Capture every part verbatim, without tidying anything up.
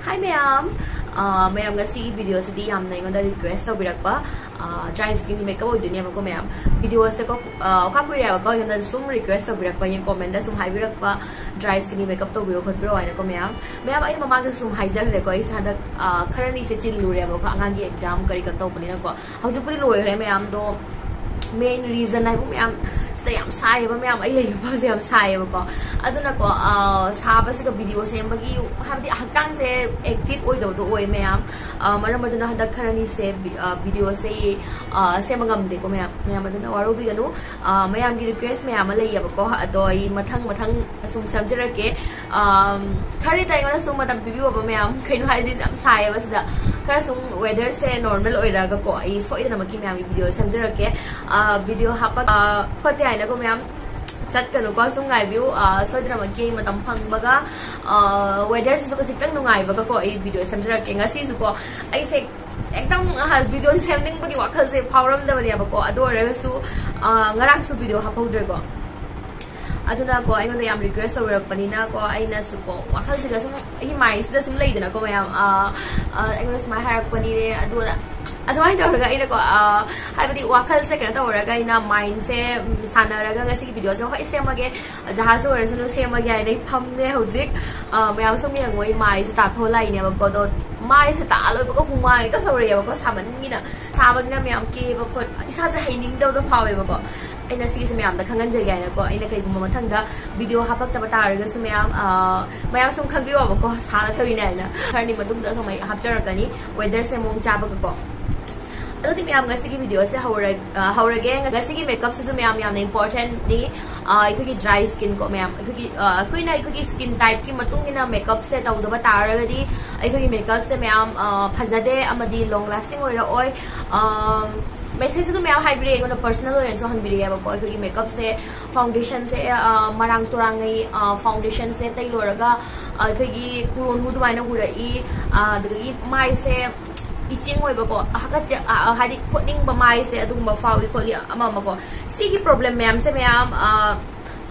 Hi ꯃꯌꯥꯝ, ꯑꯥ, ꯃꯌꯥꯝ ꯉꯁꯤꯒꯤ video ꯁꯤꯗꯤ ꯌꯥꯝꯅ ꯑꯩꯉꯣꯟꯗ request ꯇꯧꯕꯤꯔꯛꯄ, ꯑꯥ, dry skin ꯒꯤ makeup ꯑꯣꯏꯗꯣꯏꯅꯦꯕꯀꯣ ꯃꯌꯥꯝ꯫ Video ꯁꯦ ꯀꯣ, ꯑꯥ, ꯑꯣꯈꯥꯛ ꯀꯨꯏꯔꯦꯕꯀꯣ ꯑꯩꯉꯣꯟꯗ ꯁꯨꯝ request ꯇꯧꯕꯤꯔꯛꯄ, ꯑꯩꯒꯤ comment ꯇ ꯁꯨꯝ ꯍꯥꯏꯕꯤꯔꯛꯄ, dry skin ꯒꯤ makeup ꯇꯧꯕꯤꯔꯣ ꯈꯣꯠꯄꯤꯔꯣ ꯍꯥꯏꯅꯀꯣ ꯃꯌꯥꯝ꯫ ꯃꯌꯥꯝ ꯑꯩꯅ ꯃꯃꯥꯡꯗꯁꯨ ꯁꯨꯝ ꯍꯥꯏꯖꯈ꯭ꯔꯦꯀꯣ, ꯑꯩꯁꯦ ꯍꯟꯗꯛ, ꯑꯥ, ꯈꯔꯅꯤꯁꯦ ꯆꯤꯜꯂꯨꯔꯦꯕꯀꯣ ꯑꯉꯥꯡꯒꯤ exam ꯀꯔꯤ ꯀꯔꯤ ꯇꯧꯕꯅꯤꯅꯀꯣ꯫ ꯍꯧꯖꯤꯛꯄꯨꯗꯤ ꯂꯣꯏꯈ꯭ꯔꯦ ꯃꯌꯥꯝꯗꯣ꯫ Main reason ꯍꯥꯏꯕꯨ ꯃꯌꯥꯝ ꯁꯤꯗ ꯌꯥꯝ ꯁꯥꯏꯌꯦꯕ ꯃꯌꯥꯝ, ꯑꯩ ꯂꯩꯕ ꯃꯐꯝꯁꯦ ꯌꯥꯝ ꯁꯥꯏꯌꯦꯕꯀꯣ꯫ ꯑꯗꯨꯅꯀꯣ, ꯑꯥ, ꯁꯥꯕꯁꯤꯒ video ꯁꯦꯝꯕꯒꯤ ꯍꯥꯏꯕꯗꯤ ꯍꯛꯆꯥꯡꯁꯦ active ꯑꯣꯏꯗꯕꯗꯣ ꯑꯣꯏ ꯃꯌꯥꯝ꯫ ꯑꯥ, ꯃꯔꯝ ꯑꯗꯨꯅ ꯍꯟꯗꯛ ꯈꯔꯅꯤꯁꯦ ꯕꯤ-, ꯑꯥ, video ꯁꯦ, ꯑꯥ, ꯁꯦꯝꯕ ꯉꯝꯗꯦꯀꯣ ꯃꯌꯥꯝ꯫ ꯃꯌꯥꯝ ꯑꯗꯨꯅ ꯋꯥꯔꯧꯕꯤꯒꯅꯨ꯫ ꯑꯥ, ꯃꯌꯥꯝꯒꯤ request ꯃꯌꯥꯝ ꯑꯃ ꯂꯩꯌꯦꯕꯀꯣ, ꯑꯗꯣ ꯑꯩ ꯃꯊꯪ ꯃꯊꯪ ꯁꯨꯝ ꯁꯦꯝꯖꯔꯛꯀꯦ꯫ ꯑꯥꯝ, ꯈꯔꯗꯤ ꯑꯩꯉꯣꯟꯗꯁꯨ ꯃꯇꯝ ꯄꯤꯕꯤꯌꯣꯕ ꯃꯌꯥꯝ꯫ ꯀꯩꯅꯣ ꯍꯥꯏꯗꯤ ꯌꯥꯝ ꯁꯥꯏꯌꯦꯕ ꯁꯤꯗ꯫ ꯈꯔ ꯁꯨꯝ weather ꯁꯦ normal ꯑꯣꯏꯔꯒꯀꯣ, ꯑꯩ ꯁꯣꯏꯗꯅꯃꯛꯀꯤ ꯃꯌꯥꯝꯒꯤ video ꯁꯦꯝꯖꯔꯛꯀꯦ꯫ ꯑꯥ, video ꯍꯥꯞꯄ, ꯑꯥ, ꯈꯣꯠꯇꯦ ꯍꯥꯏꯅꯀꯣ ꯃꯌꯥꯝ ꯆꯠꯀꯅꯨꯀꯣ, ꯁꯨꯝ ꯉꯥꯏꯕꯤꯌꯨ꯫ ꯑꯥ, ꯁꯣꯏꯗꯅꯃꯛꯀꯤ ꯑꯩ ꯃꯇꯝ ꯐꯪꯕꯒ, ꯑꯥ, weather ꯁꯤꯁꯨ ꯈꯖꯤꯛꯇꯪ ꯅꯨꯡꯉꯥꯏꯕꯒꯀꯣ ꯑꯩ video ꯁꯦꯝꯖꯔꯛꯀꯦ꯫ ꯉꯁꯤꯁꯨꯀꯣ ꯑꯩꯁꯦ ꯑꯦꯛꯗꯝ, ꯑꯥ, video ꯁꯦꯝꯅꯤꯡꯕꯒꯤ ꯋꯥꯈꯜꯁꯦ ꯐꯥꯎꯔꯝꯗꯕꯅꯦꯕꯀꯣ, ꯑꯗꯨ ꯑꯣꯏꯔꯒꯁꯨ, ꯑꯥ, ꯉꯔꯥꯡꯁꯨ video ꯍꯥꯞꯍꯧꯗ꯭ꯔꯦꯀꯣ꯫ ꯑꯗꯨꯅꯀꯣ ꯑꯩꯉꯣꯟꯗ ꯌꯥꯝ request ꯇꯧꯔꯛꯄꯅꯤꯅꯀꯣ ꯑꯩꯅꯁꯨꯀꯣ ꯋꯥꯈꯜꯁꯤꯗ ꯁꯨꯝ ꯑꯩꯒꯤ mind ꯁꯤꯗ ꯁꯨꯝ ꯂꯩꯗꯅꯀꯣ ꯃꯌꯥꯝ, ꯑꯥ, ꯑꯥ, ꯑꯩꯉꯣꯟꯗ ꯁꯨꯃꯥꯏꯅ ꯍꯥꯏꯔꯛꯄꯅꯤꯅꯦ ꯑꯗꯨ ꯑꯗꯥ꯫ ꯑꯗꯨꯃꯥꯏꯅ ꯇꯧꯔꯒ ꯑꯩꯅꯀꯣ, ꯑꯥ, ꯍꯥꯏꯕꯗꯤ ꯋꯥꯈꯜꯁꯦ ꯀꯩꯅꯣ ꯇꯧꯔꯒ ꯑꯩꯅ mind ꯁꯦ, ꯎꯝ, ꯁꯥꯟꯅꯔꯒ ꯉꯁꯤꯒꯤ video ꯁꯦ ꯍꯣꯏ ꯁꯦꯝꯃꯒꯦ, ꯖꯍꯥꯖ ꯑꯣꯏꯔꯁꯅꯨ ꯁꯦꯝꯃꯒꯦ ꯍꯥꯏꯅ ꯑꯩ ꯐꯝꯃꯦ ꯍꯧꯖꯤꯛ꯫ ꯑꯥ, ꯃꯌꯥꯝ ꯁꯨꯝ ꯌꯦꯡꯉꯣ ꯑꯩ ꯃꯥꯏꯁꯦ ꯇꯥꯊꯣꯛꯑ ꯂꯥꯛꯏꯅꯦꯕꯀꯣ꯫ ꯑꯗꯣ ꯃꯥꯏꯁꯦ ꯇꯥ ꯂꯣꯏꯕꯒ ꯍꯨꯃꯥꯡ ꯍꯦꯛꯇ ꯁꯧꯔꯛꯑꯦꯕꯀꯣ ꯁꯥꯃꯟꯒꯤꯅ꯫ ꯁꯥꯕꯅꯤꯅ ꯃꯌꯥꯝ ꯀꯦꯕ ꯈꯣꯠꯄ ꯏꯁꯥꯁꯦ ꯍꯩꯅꯤꯡꯗꯕꯗꯣ ꯐꯥꯎꯋꯦꯕꯀꯣ꯫ ꯑꯩꯅ ꯁꯤꯒꯤꯁꯦ ꯃꯌꯥꯝꯗ ꯈꯪꯍꯟꯖꯒꯦ ꯍꯥꯏꯅꯀꯣ ꯑꯩꯅ ꯀꯩꯒꯨꯝꯕ ꯃꯊꯪꯗ video ꯍꯥꯄꯛꯇꯕ ꯇꯥꯔꯒꯁꯨ ꯃꯌꯥꯝ, ꯑꯥ, ꯃꯌꯥꯝ ꯁꯨꯝ ꯈꯪꯕꯤꯌꯣꯕꯀꯣ, ꯁꯥ ꯅꯠꯇꯕꯤꯅꯦ ꯍꯥꯏꯅ꯫ ꯈꯔꯅꯤ ꯃꯇꯨꯡꯗ ꯁꯨꯝ ꯑꯩ ꯍꯥꯞꯆꯔꯛꯀꯅꯤ weather ꯁꯦ ꯃꯑꯣꯡ ꯆꯥꯕꯒꯀꯣ꯫ ꯑꯗꯨꯗꯤ ꯃꯌꯥꯝ ꯉꯁꯤꯒꯤ video ꯁꯦ ꯍꯧꯔ-, ꯑꯥ, ꯍꯧꯔꯒꯦ꯫ ꯉꯁꯤꯒꯤ makeup ꯁꯤꯁꯨ ꯃꯌꯥꯝ ꯌꯥꯝꯅ important ꯅꯤ꯫ ꯑꯥ, ꯑꯩꯈꯣꯏꯒꯤ dry skin ꯀꯣ ꯃꯌꯥꯝ, ꯑꯩꯈꯣꯏꯒꯤ, ꯑꯥ, ꯑꯩꯈꯣꯏꯅ ꯑꯩꯈꯣꯏꯒꯤ skin type ꯀꯤ ꯃꯇꯨꯡ ꯏꯟꯅ makeup ꯁꯦ ꯇꯧꯗꯕ ꯇꯥꯔꯒꯗꯤ ꯑꯩꯈꯣꯏꯒꯤ makeup ꯁꯦ ꯃꯌꯥꯝ, ꯑꯥ, ꯐꯖꯗꯦ ꯑꯃꯗꯤ long lasting ꯑꯣꯏꯔꯛꯑꯣꯏ꯫ ꯑꯥ, message ꯁꯨ ꯃꯌꯥꯝ ꯍꯥꯏꯕꯤꯔꯛꯑꯦ ꯑꯩꯉꯣꯟꯗ, personal ꯑꯣꯏꯅꯁꯨ ꯍꯪꯕꯤꯔꯛꯑꯦꯕꯀꯣ꯫ ꯑꯩꯈꯣꯏꯒꯤ makeup ꯁꯦ, foundation ꯁꯦ, ꯑꯥ, ꯃꯔꯥꯡ ꯇꯨꯔꯥꯡꯉꯩ, ꯑꯥ, foundation ꯁꯦ ꯇꯩ ꯂꯣꯏꯔꯒ, ꯑꯥ, ꯑꯩꯈꯣꯏꯒꯤ ꯀꯨꯔꯣꯟ ꯍꯨ ꯑꯗꯨꯃꯥꯏꯅ ꯍꯨꯔꯛꯏ, ꯑꯥ, ꯑꯗꯒꯤ ꯃꯥꯏꯁꯦ itching ꯑꯣꯏꯕꯀꯣ, ꯍꯥꯀꯠꯆ-, ꯑꯥ, ꯑꯥ, ꯍꯥꯏꯗꯤ ꯈꯣꯠꯅꯤꯡꯕ ꯃꯥꯏꯁꯦ ꯑꯗꯨꯒꯨꯝꯕ ꯐꯥꯎꯏ ꯈꯣꯠꯂꯤ ꯑꯃ ꯑꯃꯀꯣ꯫ ꯁꯤꯒꯤ problem ꯃꯌꯥꯝꯁꯦ ꯃꯌꯥꯝ, ꯑꯥ,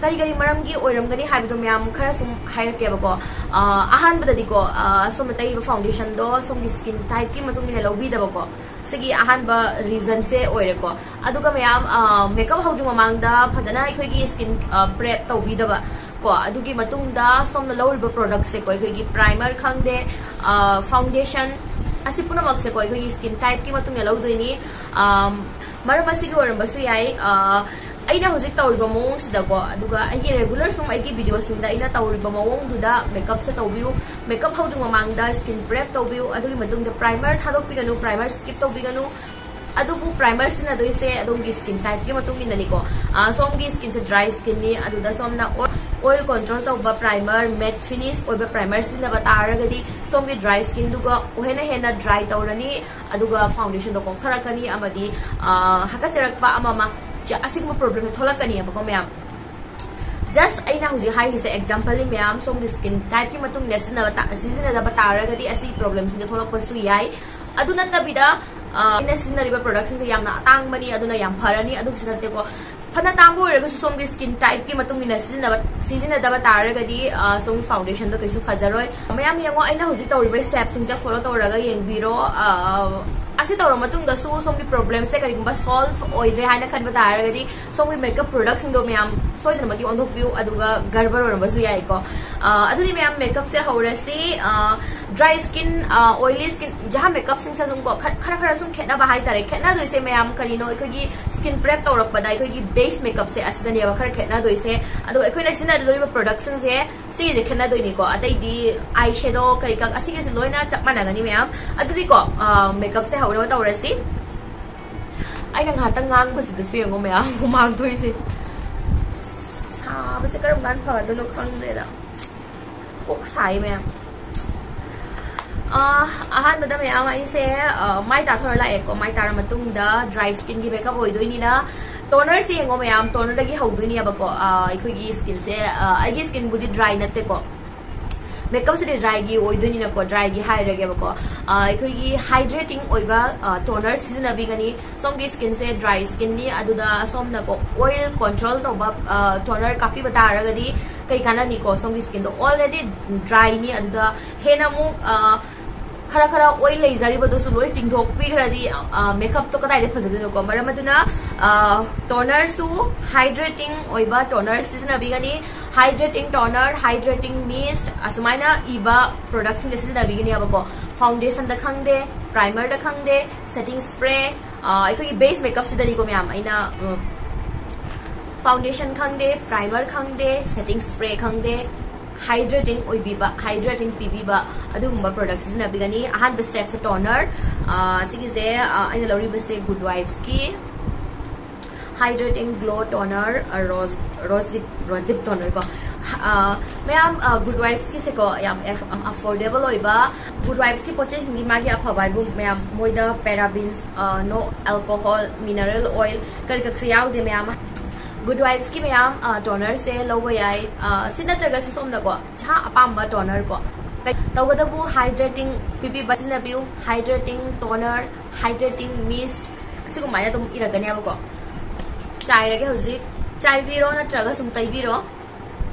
ꯀꯔꯤ ꯀꯔꯤ ꯃꯔꯝꯒꯤ ꯑꯣꯏꯔꯝꯒꯅꯤ ꯍꯥꯏꯕꯗꯣ ꯃꯌꯥꯝ ꯈꯔ ꯁꯨꯝ ꯍꯥꯏꯔꯛꯀꯦꯕꯀꯣ꯫ ꯑ, ꯑꯍꯥꯟꯕꯗꯗꯤꯀꯣ, ꯑ, ꯁꯣꯝꯅ ꯇꯩꯔꯤꯕ foundationꯗꯣ ꯁꯣꯝꯒꯤ skin typeꯀꯤ ꯃꯇꯨꯡ ꯏꯟꯅ ꯂꯧꯕꯤꯗꯕꯀꯣ꯫ ꯁꯤꯒꯤ ꯑꯍꯥꯟꯕ reasonꯁꯦ ꯑꯣꯏꯔꯦꯀꯣ꯫ ꯑꯗꯨꯒ ꯃꯌꯥꯝ, ꯑ, makeup ꯍꯧꯗ꯭ꯔꯤ ꯃꯃꯥꯡꯗ ꯐꯖꯅ ꯑꯩꯈꯣꯏꯒꯤ skin, ꯑ, prep ꯇꯧꯕꯤꯗꯕ ꯀꯣ꯫ ꯑꯗꯨꯒꯤ ꯃꯇꯨꯡꯗ ꯁꯣꯝꯅ ꯂꯧꯔꯤꯕ productꯁꯦꯀꯣ, ꯑꯩꯈꯣꯏꯒꯤ primer ꯈꯪꯗꯦ, ꯑ, foundation, ꯑꯁꯤ ꯄꯨꯝꯅꯃꯛꯁꯦꯀꯣ ꯑꯩꯈꯣꯏꯒꯤ skin typeꯀꯤ ꯃꯇꯨꯡ ꯏꯟꯅ ꯂꯧꯗꯣꯏꯅꯤ꯫ ꯑ, ꯃꯔꯝ ꯑꯁꯤꯒꯤ ꯑꯣꯏꯔꯝꯕꯁꯨ ꯌꯥꯏ꯫ ꯑ, ꯑꯩꯅ ꯍꯧꯖꯤꯛ ꯇꯧꯔꯤꯕ ꯃꯑꯣꯡꯁꯤꯗꯀꯣ, ꯑꯗꯨꯒ ꯑꯩꯒꯤ regular ꯁꯨꯝ ꯑꯩꯒꯤ videoꯁꯤꯡꯗ ꯑꯩꯅ ꯇꯧꯔꯤꯕ ꯃꯑꯣꯡꯗꯨꯗ makeupꯁꯦ ꯇꯧꯕꯤꯌꯨ꯫ Makeup ꯍꯧꯗ꯭ꯔꯤ ꯃꯃꯥꯡꯗ skin prep ꯇꯧꯕꯤꯌꯨ꯫ ꯑꯗꯨꯒꯤ ꯃꯇꯨꯡꯗ primer ꯊꯥꯗꯣꯛꯄꯤꯒꯅꯨ, primer skip ꯇꯧꯕꯤꯒꯅꯨ꯫ ꯑꯗꯨꯕꯨ primer ꯁꯤꯖꯤꯟꯅꯗꯣꯏꯁꯦ ꯑꯗꯣꯝꯒꯤ skin typeꯀꯤ ꯃꯇꯨꯡ ꯏꯟꯅꯅꯤꯀꯣ꯫ ꯑ, ꯁꯣꯝꯒꯤ skinꯁꯦ dry skinꯅꯤ, ꯑꯗꯨꯗ ꯁꯣꯝꯅ oil, oil control ꯇꯧꯕ primer, matte finish ꯑꯣꯏꯕ primer ꯁꯤꯖꯤꯟꯅꯕ ꯇꯥꯔꯒꯗꯤ ꯁꯣꯝꯒꯤ dry skinꯗꯨꯒ ꯍꯦꯟꯅ ꯍꯦꯟꯅ dry ꯇꯧꯔꯅꯤ, ꯑꯗꯨꯒ foundationꯗꯣ ꯀꯣꯛꯊꯔꯛꯀꯅꯤ ꯑꯃꯗꯤ, ꯑ, ꯍꯥꯀꯠꯆꯔꯛꯄ ꯑꯃ ꯑꯃ, ꯆ-, ꯑꯁꯤꯒꯨꯝꯕ problemꯁꯦ ꯊꯣꯛꯂꯛꯀꯅꯤꯕꯀꯣ ꯃꯌꯥꯝ꯫ Just ꯑꯩꯅ ꯍꯧꯖꯤꯛ ꯍꯥꯏꯔꯤꯁꯦ exampleꯅꯤ ꯃꯌꯥꯝ, ꯁꯣꯝꯒꯤ skin typeꯀꯤ ꯃꯇꯨꯡ ꯏꯟꯅ ꯁꯤꯖꯤꯟꯅꯕ ꯇꯥ-, ꯁꯤꯖꯤꯟꯅꯗꯕ ꯇꯥꯔꯒꯗꯤ ꯑꯁꯤꯒꯤ problemꯁꯤꯡꯁꯦ ꯊꯣꯛꯂꯛꯄꯁꯨ ꯌꯥꯏ꯫ ꯑꯗꯨ ꯅꯠꯇꯕꯤꯗ, ꯑ, ꯑꯩꯅ ꯁꯤꯖꯤꯟꯅꯔꯤꯕ productꯁꯤꯡꯁꯦ ꯌꯥꯝꯅ ꯑꯇꯥꯡꯕꯅꯤ, ꯑꯗꯨꯅ ꯌꯥꯝ ꯐꯔꯅꯤ, ꯑꯗꯨꯒꯤꯁꯨ ꯅꯠꯇꯦꯀꯣ꯫ ꯐꯅ ꯇꯥꯡꯕ ꯑꯣꯏꯔꯒꯁꯨ ꯁꯣꯝꯒꯤ skin typeꯀꯤ ꯃꯇꯨꯡ ꯏꯟꯅ ꯁꯤꯖꯤꯟꯅꯕ, ꯁꯤꯖꯤꯟꯅꯗꯕ ꯇꯥꯔꯒꯗꯤ, ꯑ, ꯁꯣꯝꯒꯤ foundationꯗꯣ ꯀꯩꯁꯨ ꯐꯖꯔꯣꯏ꯫ ꯃꯌꯥꯝ ꯌꯦꯡꯉꯣ, ꯑꯩꯅ ꯍꯧꯖꯤꯛ ꯇꯧꯔꯤꯕ stepꯁꯤꯡꯁꯦ follow ꯇꯧꯔꯒ ꯌꯦꯡꯕꯤꯔꯣ꯫ ꯑ, ꯑꯁꯤ ꯇꯧꯔ ꯃꯇꯨꯡꯗꯁꯨ ꯁꯣꯝꯒꯤ problemꯁꯦ ꯀꯔꯤꯒꯨꯝꯕ solve ꯑꯣꯏꯗ꯭ꯔꯦ ꯍꯥꯏꯅ ꯈꯟꯕ ꯇꯥꯔꯒꯗꯤ ꯁꯣꯝꯒꯤ makeup productꯁꯤꯡꯗꯣ ꯃꯌꯥꯝ ꯁꯣꯏꯗꯅꯃꯛꯀꯤ ꯑꯣꯟꯊꯣꯛꯄꯤꯌꯨ, ꯑꯗꯨꯒ ꯒꯔꯕꯔ ꯑꯣꯏꯔꯝꯕꯁꯨ ꯌꯥꯏꯀꯣ꯫ ꯑ, ꯑꯗꯨꯗꯤ ꯃꯌꯥꯝ makeupꯁꯦ ꯍꯧꯔꯁꯤ꯫ ꯑ, dry skin, ꯑ, oily skin, ꯖꯍꯥ makeupꯁꯤꯡꯁꯦ ꯑꯗꯨꯝ ꯀꯣ, ꯈꯠ-, ꯈꯔ ꯈꯔ ꯁꯨꯝ ꯈꯦꯠꯅꯕ ꯍꯥꯏꯇꯥꯔꯦ꯫ ꯈꯦꯠꯅꯗꯣꯏꯁꯦ ꯃꯌꯥꯝ ꯀꯔꯤꯅꯣ, ꯑꯩꯈꯣꯏꯒꯤ skin prep ꯇꯧꯔꯛꯄꯗ ꯑꯩꯈꯣꯏꯒꯤ base makeupꯁꯦ ꯑꯁꯤꯗꯅꯦꯕ ꯈꯔ ꯈꯦꯠꯅꯗꯣꯏꯁꯦ꯫ ꯑꯗꯨꯒ ꯑꯩꯈꯣꯏꯅ ꯁꯤꯖꯤꯟꯅꯗꯣꯔꯤꯕ productꯁꯤꯡꯁꯦ ꯁꯤꯒꯤꯁꯦ ꯈꯦꯠꯅꯗꯣꯏꯅꯤꯀꯣ꯫ ꯑꯇꯩꯗꯤ eye shadow ꯀꯔꯤ ꯀꯔꯥ ꯑꯁꯤꯒꯤꯁꯦ ꯂꯣꯏꯅ ꯆꯞ ꯃꯥꯟꯅꯒꯅꯤ ꯃꯌꯥꯝ꯫ ꯑꯗꯨꯗꯤꯀꯣ, ꯑ, makeupꯁꯦ ꯍꯧꯅꯕ ꯇꯧꯔꯁꯤ꯫ ꯑꯩꯅ ꯉꯥꯏꯍꯥꯛꯇꯪ ꯉꯥꯡꯕꯁꯤꯗꯁꯨ ꯌꯦꯡꯉꯣ ꯃꯌꯥꯝ, ꯍꯨꯃꯥꯡ ꯊꯣꯛꯏꯁꯦ꯫ ꯁꯥꯕꯁꯦ ꯀꯔꯝ ꯀꯥꯟꯗ ꯐꯗꯣꯏꯅꯣ ꯈꯪꯗ꯭ꯔꯦꯗ꯫ ꯀꯣꯛ ꯁꯥꯏ ꯃꯌꯥꯝ꯫ ꯑ, ꯑꯍꯥꯟꯕꯗ ꯃꯌꯥꯝ ꯑꯩꯁꯦ, ꯑ, ꯃꯥꯏ ꯇꯥꯊꯣꯔ ꯂꯥꯛꯑꯦꯀꯣ꯫ ꯃꯥꯏ ꯇꯥꯔ ꯃꯇꯨꯡꯗ dry skinꯒꯤ makeup ꯑꯣꯏꯗꯣꯏꯅꯤꯅ tonerꯁꯦ ꯌꯦꯡꯉꯣ ꯃꯌꯥꯝ, tonerꯗꯒꯤ ꯍꯧꯗꯣꯏꯅꯦꯕꯀꯣ꯫ ꯑ, ꯑꯩꯈꯣꯏꯒꯤ skinꯁꯦ, ꯑ, ꯑꯩꯒꯤ skinꯕꯨꯗꯤ dry ꯅꯠꯇꯦꯀꯣ꯫ ꯃꯦꯀꯞꯁꯤꯗꯤ ꯗ꯭ꯔꯥꯏꯒꯤ ꯑꯣꯏꯗꯣꯏꯅꯤꯅꯀꯣ, ꯗ꯭ꯔꯥꯏꯒꯤ ꯍꯥꯏꯔꯒꯦꯕꯀꯣ꯫ ꯑꯩꯈꯣꯏꯒꯤ ꯍꯥꯏꯗ꯭ꯔꯦꯇꯤꯡ ꯑꯣꯏꯕ ꯇꯣꯅꯔ ꯁꯤꯖꯤꯟꯅꯕꯤꯒꯅꯤ꯫ ꯁꯣꯝꯒꯤ ꯁ꯭ꯀꯤꯟꯁꯦ ꯗ꯭ꯔꯥꯏ ꯁ꯭ꯀꯤꯟꯅꯤ, ꯑꯗꯨꯗ ꯁꯣꯝꯅꯀꯣ ꯑꯣꯏꯜ ꯀꯣꯟꯇ꯭ꯔꯣꯜ ꯇꯧꯕ ꯇꯣꯅꯔ ꯀꯥꯞꯄꯤꯕ ꯇꯥꯔꯒꯗꯤ ꯀꯩ ꯀꯥꯟꯅꯅꯤꯀꯣ? ꯁꯣꯝꯒꯤ ꯁ꯭ꯀꯤꯟꯗꯣ ꯑꯣꯜꯔꯦꯗꯤ ꯗ꯭ꯔꯥꯏꯅꯤ, ꯑꯗꯨꯗ ꯍꯦꯟꯅ ꯑꯃꯨꯛ ꯈꯔ ꯈꯔ ꯑꯣꯏꯜ ꯂꯩꯖꯔꯤꯕꯗꯨꯁꯨ ꯂꯣꯏ ꯆꯤꯡꯊꯣꯛꯄꯤꯈ꯭ꯔꯗꯤ ꯃꯦꯀꯞꯇꯣ ꯀꯗꯥꯏꯗ ꯐꯖꯗꯣꯏꯅꯣꯀꯣ? ꯃꯔꯝ ꯑꯗꯨꯅ ꯇꯣꯅꯔꯁꯨ ꯍꯥꯏꯗ꯭ꯔꯦꯇꯤꯡ ꯑꯣꯏꯕ ꯇꯣꯅꯔ ꯁꯤꯖꯤꯟꯅꯕꯤꯒꯅꯤ꯫ ꯍꯥꯏꯗ꯭ꯔꯦꯇꯤꯡ ꯇꯣꯅꯔ, ꯍꯥꯏꯗ꯭ꯔꯦꯇꯤꯡ ꯃꯤꯁ, ꯑꯁꯨꯃꯥꯏꯅ ꯏꯕ ꯄ꯭ꯔꯣꯗꯛꯁꯤꯡꯁꯦ ꯁꯤꯖꯤꯟꯅꯕꯤꯒꯅꯦꯕꯀꯣ꯫ ꯐꯥꯎꯟꯗꯦꯁꯟꯗ ꯈꯪꯗꯦ, ꯄ꯭ꯔꯥꯏꯃꯔꯗ ꯈꯪꯗꯦ, ꯁꯦꯇꯤꯡ ꯁ꯭ꯄ꯭ꯔꯦ, ꯑꯩꯈꯣꯏꯒꯤ ꯕꯦꯁ ꯃꯦꯀꯞꯁꯤꯗꯅꯤꯀꯣ ꯃꯌꯥꯝ ꯑꯩꯅ ꯐꯥꯎꯟꯗꯦꯁꯟ ꯈꯪꯗꯦ, ꯄ꯭ꯔꯥꯏꯃꯔ ꯈꯪꯗꯦ, ꯁꯦꯇꯤꯡ ꯁ꯭ꯄ꯭ꯔꯦ ꯈꯪꯗꯦ, ꯍꯥꯏꯗ꯭ꯔꯦꯇꯤꯡ ꯑꯣꯏꯕꯤꯕ, ꯍꯥꯏꯗ꯭ꯔꯦꯇꯤꯡ ꯄꯤꯕꯤꯕ ꯑꯗꯨꯒꯨꯝꯕ ꯄ꯭ꯔꯣꯗꯛ ꯁꯤꯖꯤꯟꯅꯕꯤꯒꯅꯤ꯫ ꯑꯍꯥꯟꯕ ꯁ꯭ꯇꯦꯞꯁꯦ ꯇꯣꯅꯔ꯫ ꯁꯤꯒꯤꯁꯦ ꯑꯩꯅ ꯂꯧꯔꯤꯕꯁꯦ ꯒꯨꯗ ꯋꯥꯏꯐꯁꯀꯤ ꯍꯥꯏꯗ꯭ꯔꯦꯇꯤꯡ ꯒ꯭ꯂꯣ ꯇꯣꯅꯔ, ꯔꯣꯁ ꯔꯣꯁ ꯖꯤꯞ ꯔꯣꯁ ꯖꯤꯞ ꯇꯣꯅꯔ ꯀꯣ꯫ ꯃꯌꯥꯝ, ꯒꯨꯗ ꯋꯥꯏꯐꯁꯀꯤꯁꯦꯀꯣ ꯌꯥꯝ ꯑꯐꯣꯔꯗꯦꯕꯜ ꯑꯣꯏꯕ, ꯒꯨꯗ ꯋꯥꯏꯐꯁꯀꯤ ꯄꯣꯠ ꯆꯩꯁꯤꯡꯒꯤ ꯃꯥꯒꯤ ꯑꯐꯕ ꯍꯥꯏꯕꯨ ꯃꯌꯥꯝ, ꯃꯣꯏꯗ ꯄꯦꯔꯥꯕꯤꯟꯁ, ꯅꯣ ꯑꯦꯜꯀꯣꯍꯣꯜ, ꯃꯤꯅꯔꯦꯜ ꯑꯣꯏꯜ ꯀꯔꯤ ꯀꯛꯁꯦ ꯌꯥꯎꯗꯦ ꯃꯌꯥꯝ꯫ ꯒꯨꯗ ꯋꯥꯏꯐꯁꯀꯤ ꯃꯌꯥꯝ ꯇꯣꯅꯔꯁꯦ ꯂꯧꯕ ꯌꯥꯏ꯫ ꯁꯤ ꯅꯠꯇ꯭ꯔꯒꯁꯨ ꯁꯣꯝꯗꯀꯣ ꯏꯁꯥ ꯑꯄꯥꯝꯕ ꯇꯣꯅꯔ ꯀꯣ ꯇꯧꯒꯗꯕꯨ ꯍꯥꯏꯗ꯭ꯔꯦꯇꯤꯡ ꯄꯤꯕꯤꯕ ꯁꯤꯖꯤꯟꯅꯕꯤꯌꯨ꯫ ꯍꯥꯏꯗ꯭ꯔꯦꯇꯤꯡ ꯇꯣꯅꯔ, ꯍꯥꯏꯗ꯭ꯔꯦꯇꯤꯡ ꯃꯤꯁ, ꯑꯁꯤꯒꯨꯝꯕ ꯑꯗꯨꯝ ꯏꯔꯛꯀꯅꯦꯕꯀꯣ꯫ ꯆꯥꯏꯔꯒꯦ ꯍꯧꯖꯤꯛ꯫ ꯆꯥꯏꯕꯤꯔꯣ ꯅꯠꯇ꯭ꯔꯒ ꯁꯨꯝ ꯇꯩꯕꯤꯔꯣ꯫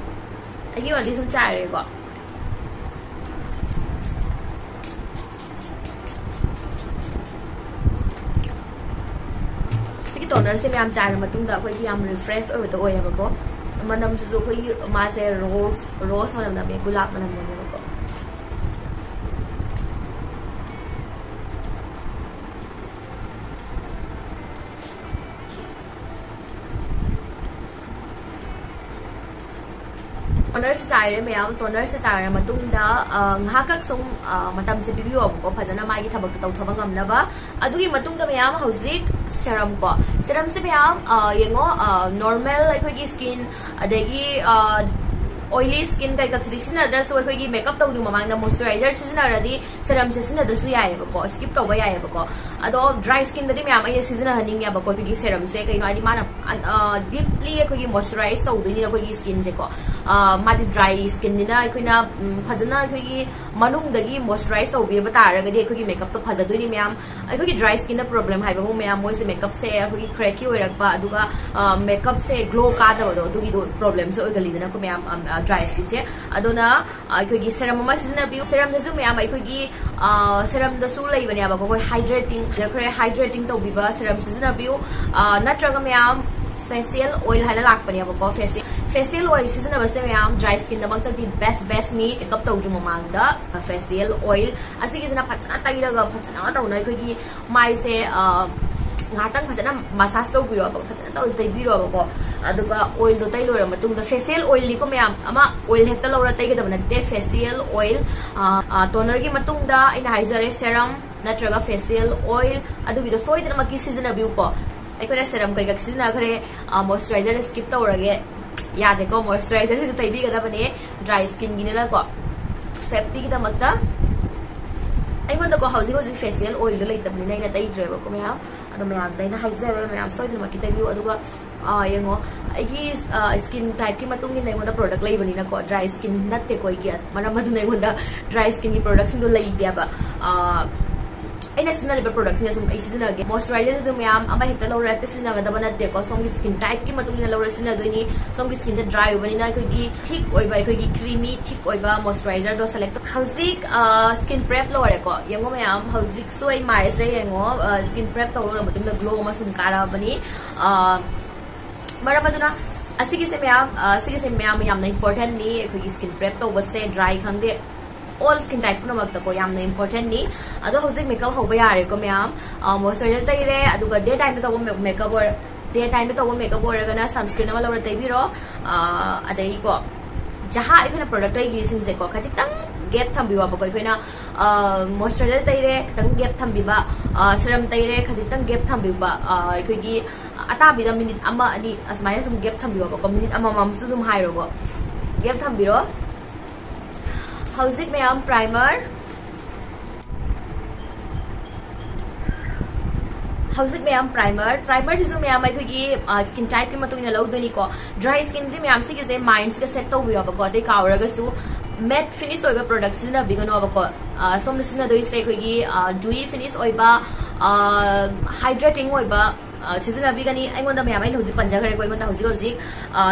ꯑꯩꯒꯤ ꯑꯣꯏꯅꯗꯤ ꯁꯨꯝ ꯆꯥꯏꯔꯒꯦꯀꯣ꯫ ꯁꯤꯒꯤ ꯇꯣꯅꯔꯁꯦ ꯃꯌꯥꯝ ꯆꯥꯏꯔ ꯃꯇꯨꯡꯗ ꯑꯩꯈꯣꯏꯒꯤ ꯌꯥꯝ ꯔꯤꯐ꯭ꯔꯦꯁ ꯑꯣꯏꯕꯗꯣ ꯑꯣꯏꯌꯦꯕꯀꯣ꯫ ꯃꯅꯝꯁꯤꯁꯨ ꯑꯩꯈꯣꯏꯒꯤ ꯃꯥꯁꯦ ꯔꯣꯁ ꯔꯣꯁ ꯃꯅꯝ ꯅꯝꯃꯦ, ꯒꯨꯂꯥꯞ ꯃꯅꯝ ꯅꯝꯃꯦꯕꯀꯣ꯫ ꯇꯣꯅꯔꯁꯦ ꯆꯥꯏꯔꯦ ꯃꯌꯥꯝ꯫ ꯇꯣꯅꯔꯁꯦ ꯆꯥꯏꯔ ꯃꯇꯨꯡꯗ ꯉꯥꯏꯍꯥꯛꯈꯛ ꯁꯨꯝ ꯃꯇꯝꯁꯦ ꯄꯤꯕꯤꯌꯣꯕꯀꯣ, ꯐꯖꯅ ꯃꯥꯒꯤ ꯊꯕꯛꯇꯣ ꯇꯧꯊꯕ ꯉꯝꯅꯕ꯫ ꯑꯗꯨꯒꯤ ꯃꯇꯨꯡꯗ ꯃꯌꯥꯝ ꯍꯧꯖꯤꯛ ꯁꯦꯔꯝ ꯀꯣ, ꯁꯦꯔꯝꯁꯦ ꯃꯌꯥꯝ ꯌꯦꯡꯉꯣ, ꯅꯣꯔꯃꯦꯜ ꯑꯩꯈꯣꯏꯒꯤ ꯁ꯭ꯀꯤꯟ, ꯑꯗꯒꯤ Oily skin ꯀꯩꯀꯛꯁꯤꯗꯤ ꯁꯤꯖꯤꯟꯅꯗ꯭ꯔꯁꯨ ꯑꯩꯈꯣꯏꯒꯤ ꯃꯦꯀꯞ ꯇꯧꯗ꯭ꯔꯤ ꯃꯃꯥꯡꯗ moisturizer ꯁꯤꯖꯤꯟꯅꯔꯗꯤ serumꯁꯦ ꯁꯤꯖꯤꯟꯅꯗ꯭ꯔꯁꯨ ꯌꯥꯏꯑꯕꯀꯣ, skip ꯇꯧꯕ ꯌꯥꯏꯑꯕꯀꯣ꯫ ꯑꯗꯣ dry skinꯗꯗꯤ ꯃꯌꯥꯝ ꯑꯩꯅ ꯁꯤꯖꯤꯟꯅꯍꯟꯅꯤꯡꯉꯦꯕꯀꯣ ꯑꯩꯈꯣꯏꯒꯤ serumꯁꯦ꯫ ꯀꯩꯅꯣ ꯍꯥꯏꯗꯤ ꯃꯥꯅ deeply ꯑꯩꯈꯣꯏꯒꯤ moisturize ꯇꯧꯗꯣꯏꯅꯤꯅ ꯑꯩꯈꯣꯏꯒꯤ skinꯁꯦꯀꯣ꯫ ꯃꯥꯗꯤ dry skinꯅꯤꯅ ꯑꯩꯈꯣꯏꯅ ꯐꯖꯅ ꯑꯩꯈꯣꯏꯒꯤ ꯃꯅꯨꯡꯗꯒꯤ moisturize ꯇꯧꯕꯤꯔꯕ ꯇꯥꯔꯒꯗꯤ ꯑꯩꯈꯣꯏꯒꯤ makeupꯇꯣ ꯐꯖꯗꯣꯏꯅꯤ ꯃꯌꯥꯝ꯫ ꯑꯩꯈꯣꯏꯒꯤ dry skinꯗ problem ꯍꯥꯏꯕꯕꯨ ꯃꯌꯥꯝ ꯃꯣꯏꯁꯦ makeupꯁꯦ ꯑꯩꯈꯣꯏꯒꯤ crackꯀꯤ ꯑꯣꯏꯔꯛꯄ, ꯑꯗꯨꯒ makeupꯁꯦ glow ꯀꯥꯗꯕꯗꯣ, ꯑꯗꯨꯒꯤꯗꯣ problemꯁꯨ ꯑꯣꯏꯒꯜꯂꯤꯗꯅꯀꯣ ꯃꯌꯥꯝ dry skinꯁꯦ꯫ ꯑꯗꯨꯅ ꯑꯩꯈꯣꯏꯒꯤ serum ꯑꯃ ꯁꯤꯖꯤꯟꯅꯕꯤꯌꯨ꯫ Serumꯗꯁꯨ ꯃꯌꯥꯝ ꯑꯩꯈꯣꯏꯒꯤ serumꯗꯁꯨ ꯂꯩꯕꯅꯦꯕꯀꯣ, ꯑꯩꯈꯣꯏ hydrating, ꯈꯔ hydrating ꯇꯧꯕꯤꯕ serum ꯁꯤꯖꯤꯟꯅꯕꯤꯌꯨ꯫ ꯅꯠꯇ꯭ꯔꯒ ꯃꯌꯥꯝ facial oil ꯍꯥꯏꯅ ꯂꯥꯛꯄꯅꯦꯕꯀꯣ꯫ Facial facial oil ꯁꯤꯖꯤꯟꯅꯕꯁꯦ ꯃꯌꯥꯝ dry skinꯗꯃꯛꯇꯗꯤ best bestꯅꯤ꯫ Makeup ꯇꯧꯗ꯭ꯔꯤ ꯃꯃꯥꯡꯗ facial oil ꯑꯁꯤꯒꯤꯁꯤꯅ ꯐꯖꯅ ꯇꯩꯔꯒ ꯐꯖꯅ ꯇꯧꯅ ꯑꯩꯈꯣꯏꯒꯤ ꯃꯥꯏꯁꯦ ꯉꯥꯏꯍꯥꯛꯇꯪ ꯐꯖꯅ massage ꯇꯧꯕꯤꯔꯣꯕ, ꯐꯖꯅ ꯇꯧ ꯇꯩꯕꯤꯔꯣꯕꯀꯣ꯫ ꯑꯗꯨꯒ oilꯗꯣ ꯇꯩ ꯂꯣꯏꯔ ꯃꯇꯨꯡꯗ, facial oilꯅꯤꯀꯣ ꯃꯌꯥꯝ, ꯑꯃ oil ꯍꯦꯛꯇ ꯂꯧꯔ ꯇꯩꯒꯗꯕ ꯅꯠꯇꯦ꯫ Facial oil, tonerꯒꯤ ꯃꯇꯨꯡꯗ ꯑꯩꯅ ꯍꯥꯏꯖꯔꯦ serum ꯅꯠꯇ꯭ꯔꯒ facial oil, ꯑꯗꯨꯒꯤꯗꯣ ꯁꯣꯏꯗꯅꯃꯛꯀꯤ ꯁꯤꯖꯤꯟꯅꯕꯤꯌꯨꯀꯣ꯫ ꯑꯩꯈꯣꯏꯅ serum ꯀꯩꯀꯥ ꯁꯤꯖꯤꯟꯅꯈ꯭ꯔꯦ, moisturizerꯗ skip ꯇꯧꯔꯒꯦ꯫ ꯌꯥꯗꯦꯀꯣ, moisturizerꯁꯤꯁꯨ ꯇꯩꯕꯤꯒꯗꯕꯅꯦ dry skinꯒꯤꯅꯤꯅꯀꯣ, safetyꯒꯤꯗꯃꯛꯇ꯫ ꯑꯩꯉꯣꯟꯗꯀꯣ ꯍꯧꯖꯤꯛ ꯍꯧꯖꯤꯛ facial oilꯗꯣ ꯂꯩꯇꯕꯅꯤꯅ ꯑꯩꯅ ꯇꯩꯗ꯭ꯔꯦꯕꯀꯣ ꯃꯌꯥꯝ꯫ ꯑꯗꯣ ꯃꯌꯥꯝꯗ ꯑꯩꯅ ꯍꯥꯏꯖꯔꯦ, ꯃꯌꯥꯝ ꯁꯣꯏꯗꯅꯃꯛꯀꯤ ꯇꯩꯕꯤꯌꯨ꯫ ꯑꯗꯨꯒ ꯌꯦꯡꯉꯣ, ꯑꯩꯒꯤ skin typeꯀꯤ ꯃꯇꯨꯡ ꯏꯟꯅ ꯑꯩꯉꯣꯟꯗ product ꯂꯩꯕꯅꯤꯅꯀꯣ, dry skin ꯅꯠꯇꯦꯀꯣ ꯑꯩꯒꯤ꯫ ꯃꯔꯝ ꯑꯗꯨꯅ ꯑꯩꯉꯣꯟꯗ dry skinꯒꯤ productꯁꯤꯡꯗꯣ ꯂꯩꯇꯦꯕ꯫ ꯑꯩꯅ ꯁꯤꯖꯤꯟꯅꯔꯤꯕ productꯁꯤꯡꯁꯦ ꯁꯨꯝ ꯑꯩ ꯁꯤꯖꯤꯟꯅꯒꯦ꯫ Moisturizerꯁꯤꯁꯨ ꯃꯌꯥꯝ ꯑꯃ ꯍꯦꯛꯇ ꯂꯧꯔ ꯍꯦꯛꯇ ꯁꯤꯖꯤꯟꯅꯒꯗꯕ ꯅꯠꯇꯦꯀꯣ꯫ ꯁꯣꯝꯒꯤ skin typeꯀꯤ ꯃꯇꯨꯡ ꯏꯟꯅ ꯂꯧꯔ ꯁꯤꯖꯤꯟꯅꯗꯣꯏꯅꯤ꯫ ꯁꯣꯝꯒꯤ skinꯁꯦ dry ꯑꯣꯏꯕꯅꯤꯅ ꯑꯩꯈꯣꯏꯒꯤ thick ꯑꯣꯏꯕ, ꯑꯩꯈꯣꯏꯒꯤ creamy thick ꯑꯣꯏꯕ moisturizerꯗꯣ select ꯇꯧ꯫ ꯍꯧꯖꯤꯛ skin prep ꯂꯣꯏꯔꯦꯀꯣ꯫ ꯌꯦꯡꯉꯣ ꯃꯌꯥꯝ, ꯍꯧꯖꯤꯛꯁꯨ ꯑꯩ ꯃꯥꯏꯁꯦ ꯌꯦꯡꯉꯣ, skin prep ꯇꯧ ꯂꯣꯏꯔ ꯃꯇꯨꯡꯗ glow ꯑꯃ ꯁꯨꯝ ꯀꯥꯔꯛꯑꯕꯅꯤ꯫ ꯃꯔꯝ ꯑꯗꯨꯅ ꯑꯁꯤꯒꯤꯁꯦ ꯃꯌꯥꯝ, ꯁꯤꯒꯤꯁꯦ ꯃꯌꯥꯝ ꯌꯥꯝꯅ importantꯅꯤ꯫ ꯑꯩꯈꯣꯏꯒꯤ skin prep ꯇꯧꯕꯁꯦ dry ꯈꯪꯗꯦ, all skin type ꯄꯨꯝꯅꯃꯛꯇꯀꯣ ꯌꯥꯝꯅ importantꯅꯤ꯫ ꯑꯗꯣ ꯍꯧꯖꯤꯛ makeup ꯍꯧꯕ ꯌꯥꯔꯦꯀꯣ ꯃꯌꯥꯝ꯫ Moisturizer ꯇꯩꯔꯦ, ꯑꯗꯨꯒ day timeꯗ ꯇꯧꯕ makeup ꯑꯣꯏꯔ day timeꯗ ꯇꯧꯕ makeup ꯑꯣꯏꯔꯒꯅ sunscreen ꯑꯃ ꯂꯧꯔ ꯇꯩꯕꯤꯔꯣ꯫ ꯑꯗꯩꯀꯣ ꯖꯍꯥ ꯑꯩꯈꯣꯏꯅ product ꯂꯩꯈꯤꯕꯁꯤꯡꯁꯦꯀꯣ ꯈꯖꯤꯛꯇꯪ gap ꯊꯝꯕꯤꯌꯣꯕꯀꯣ꯫ ꯑꯩꯈꯣꯏꯅ moisturizer ꯇꯩꯔꯦ, ꯈꯤꯇꯪ gap ꯊꯝꯕꯤꯕ, serum ꯇꯩꯔꯦ, ꯈꯖꯤꯛꯇꯪ gap ꯊꯝꯕꯤꯕ, ꯑꯩꯈꯣꯏꯒꯤ ꯑꯇꯥꯕꯤꯗ minute ꯑꯃ ꯑꯅꯤ ꯑꯁꯨꯃꯥꯏꯅ ꯁꯨꯝ gap ꯊꯝꯕꯤꯌꯣꯕꯀꯣ꯫ Minute ꯑꯃꯃꯝꯁꯨ ꯑꯗꯨꯝ ꯍꯥꯏꯔꯣꯀꯣ꯫ ꯒꯦꯞ ꯊꯝꯕꯤꯔꯣ꯫ ꯍꯧꯖꯤꯛ ꯃꯌꯥꯝ primer, ꯍꯧꯖꯤꯛ ꯃꯌꯥꯝ primer, primerꯁꯤꯁꯨ ꯃꯌꯥꯝ ꯑꯩꯈꯣꯏꯒꯤ skin typeꯀꯤ ꯃꯇꯨꯡ ꯏꯟꯅ ꯂꯧꯗꯣꯏꯅꯤꯀꯣ꯫ Dry skinꯗꯤ ꯃꯌꯥꯝ ꯁꯤꯒꯤꯁꯦ mindꯁꯤꯒ set ꯇꯧꯕꯤꯌꯣꯕꯀꯣ꯫ ꯑꯗꯩ ꯀꯥꯎꯔꯒꯁꯨ matte finish ꯑꯣꯏꯕ product ꯁꯤꯖꯤꯟꯅꯕꯤꯒꯅꯣꯕꯀꯣ꯫ ꯁꯣꯝꯗ ꯁꯤꯖꯤꯟꯅꯗꯣꯏꯁꯦ ꯑꯩꯈꯣꯏꯒꯤ dewy finish ꯑꯣꯏꯕ, hydrating ꯑꯣꯏꯕ ꯁꯤꯖꯤꯟꯅꯕꯤꯒꯅꯤ꯫ ꯑꯩꯉꯣꯟꯗ ꯃꯌꯥꯝ, ꯑꯩꯅ ꯍꯧꯖꯤꯛ ꯄꯟꯖꯈ꯭ꯔꯦꯀꯣ, ꯑꯩꯉꯣꯟꯗ ꯍꯧꯖꯤꯛ ꯍꯧꯖꯤꯛ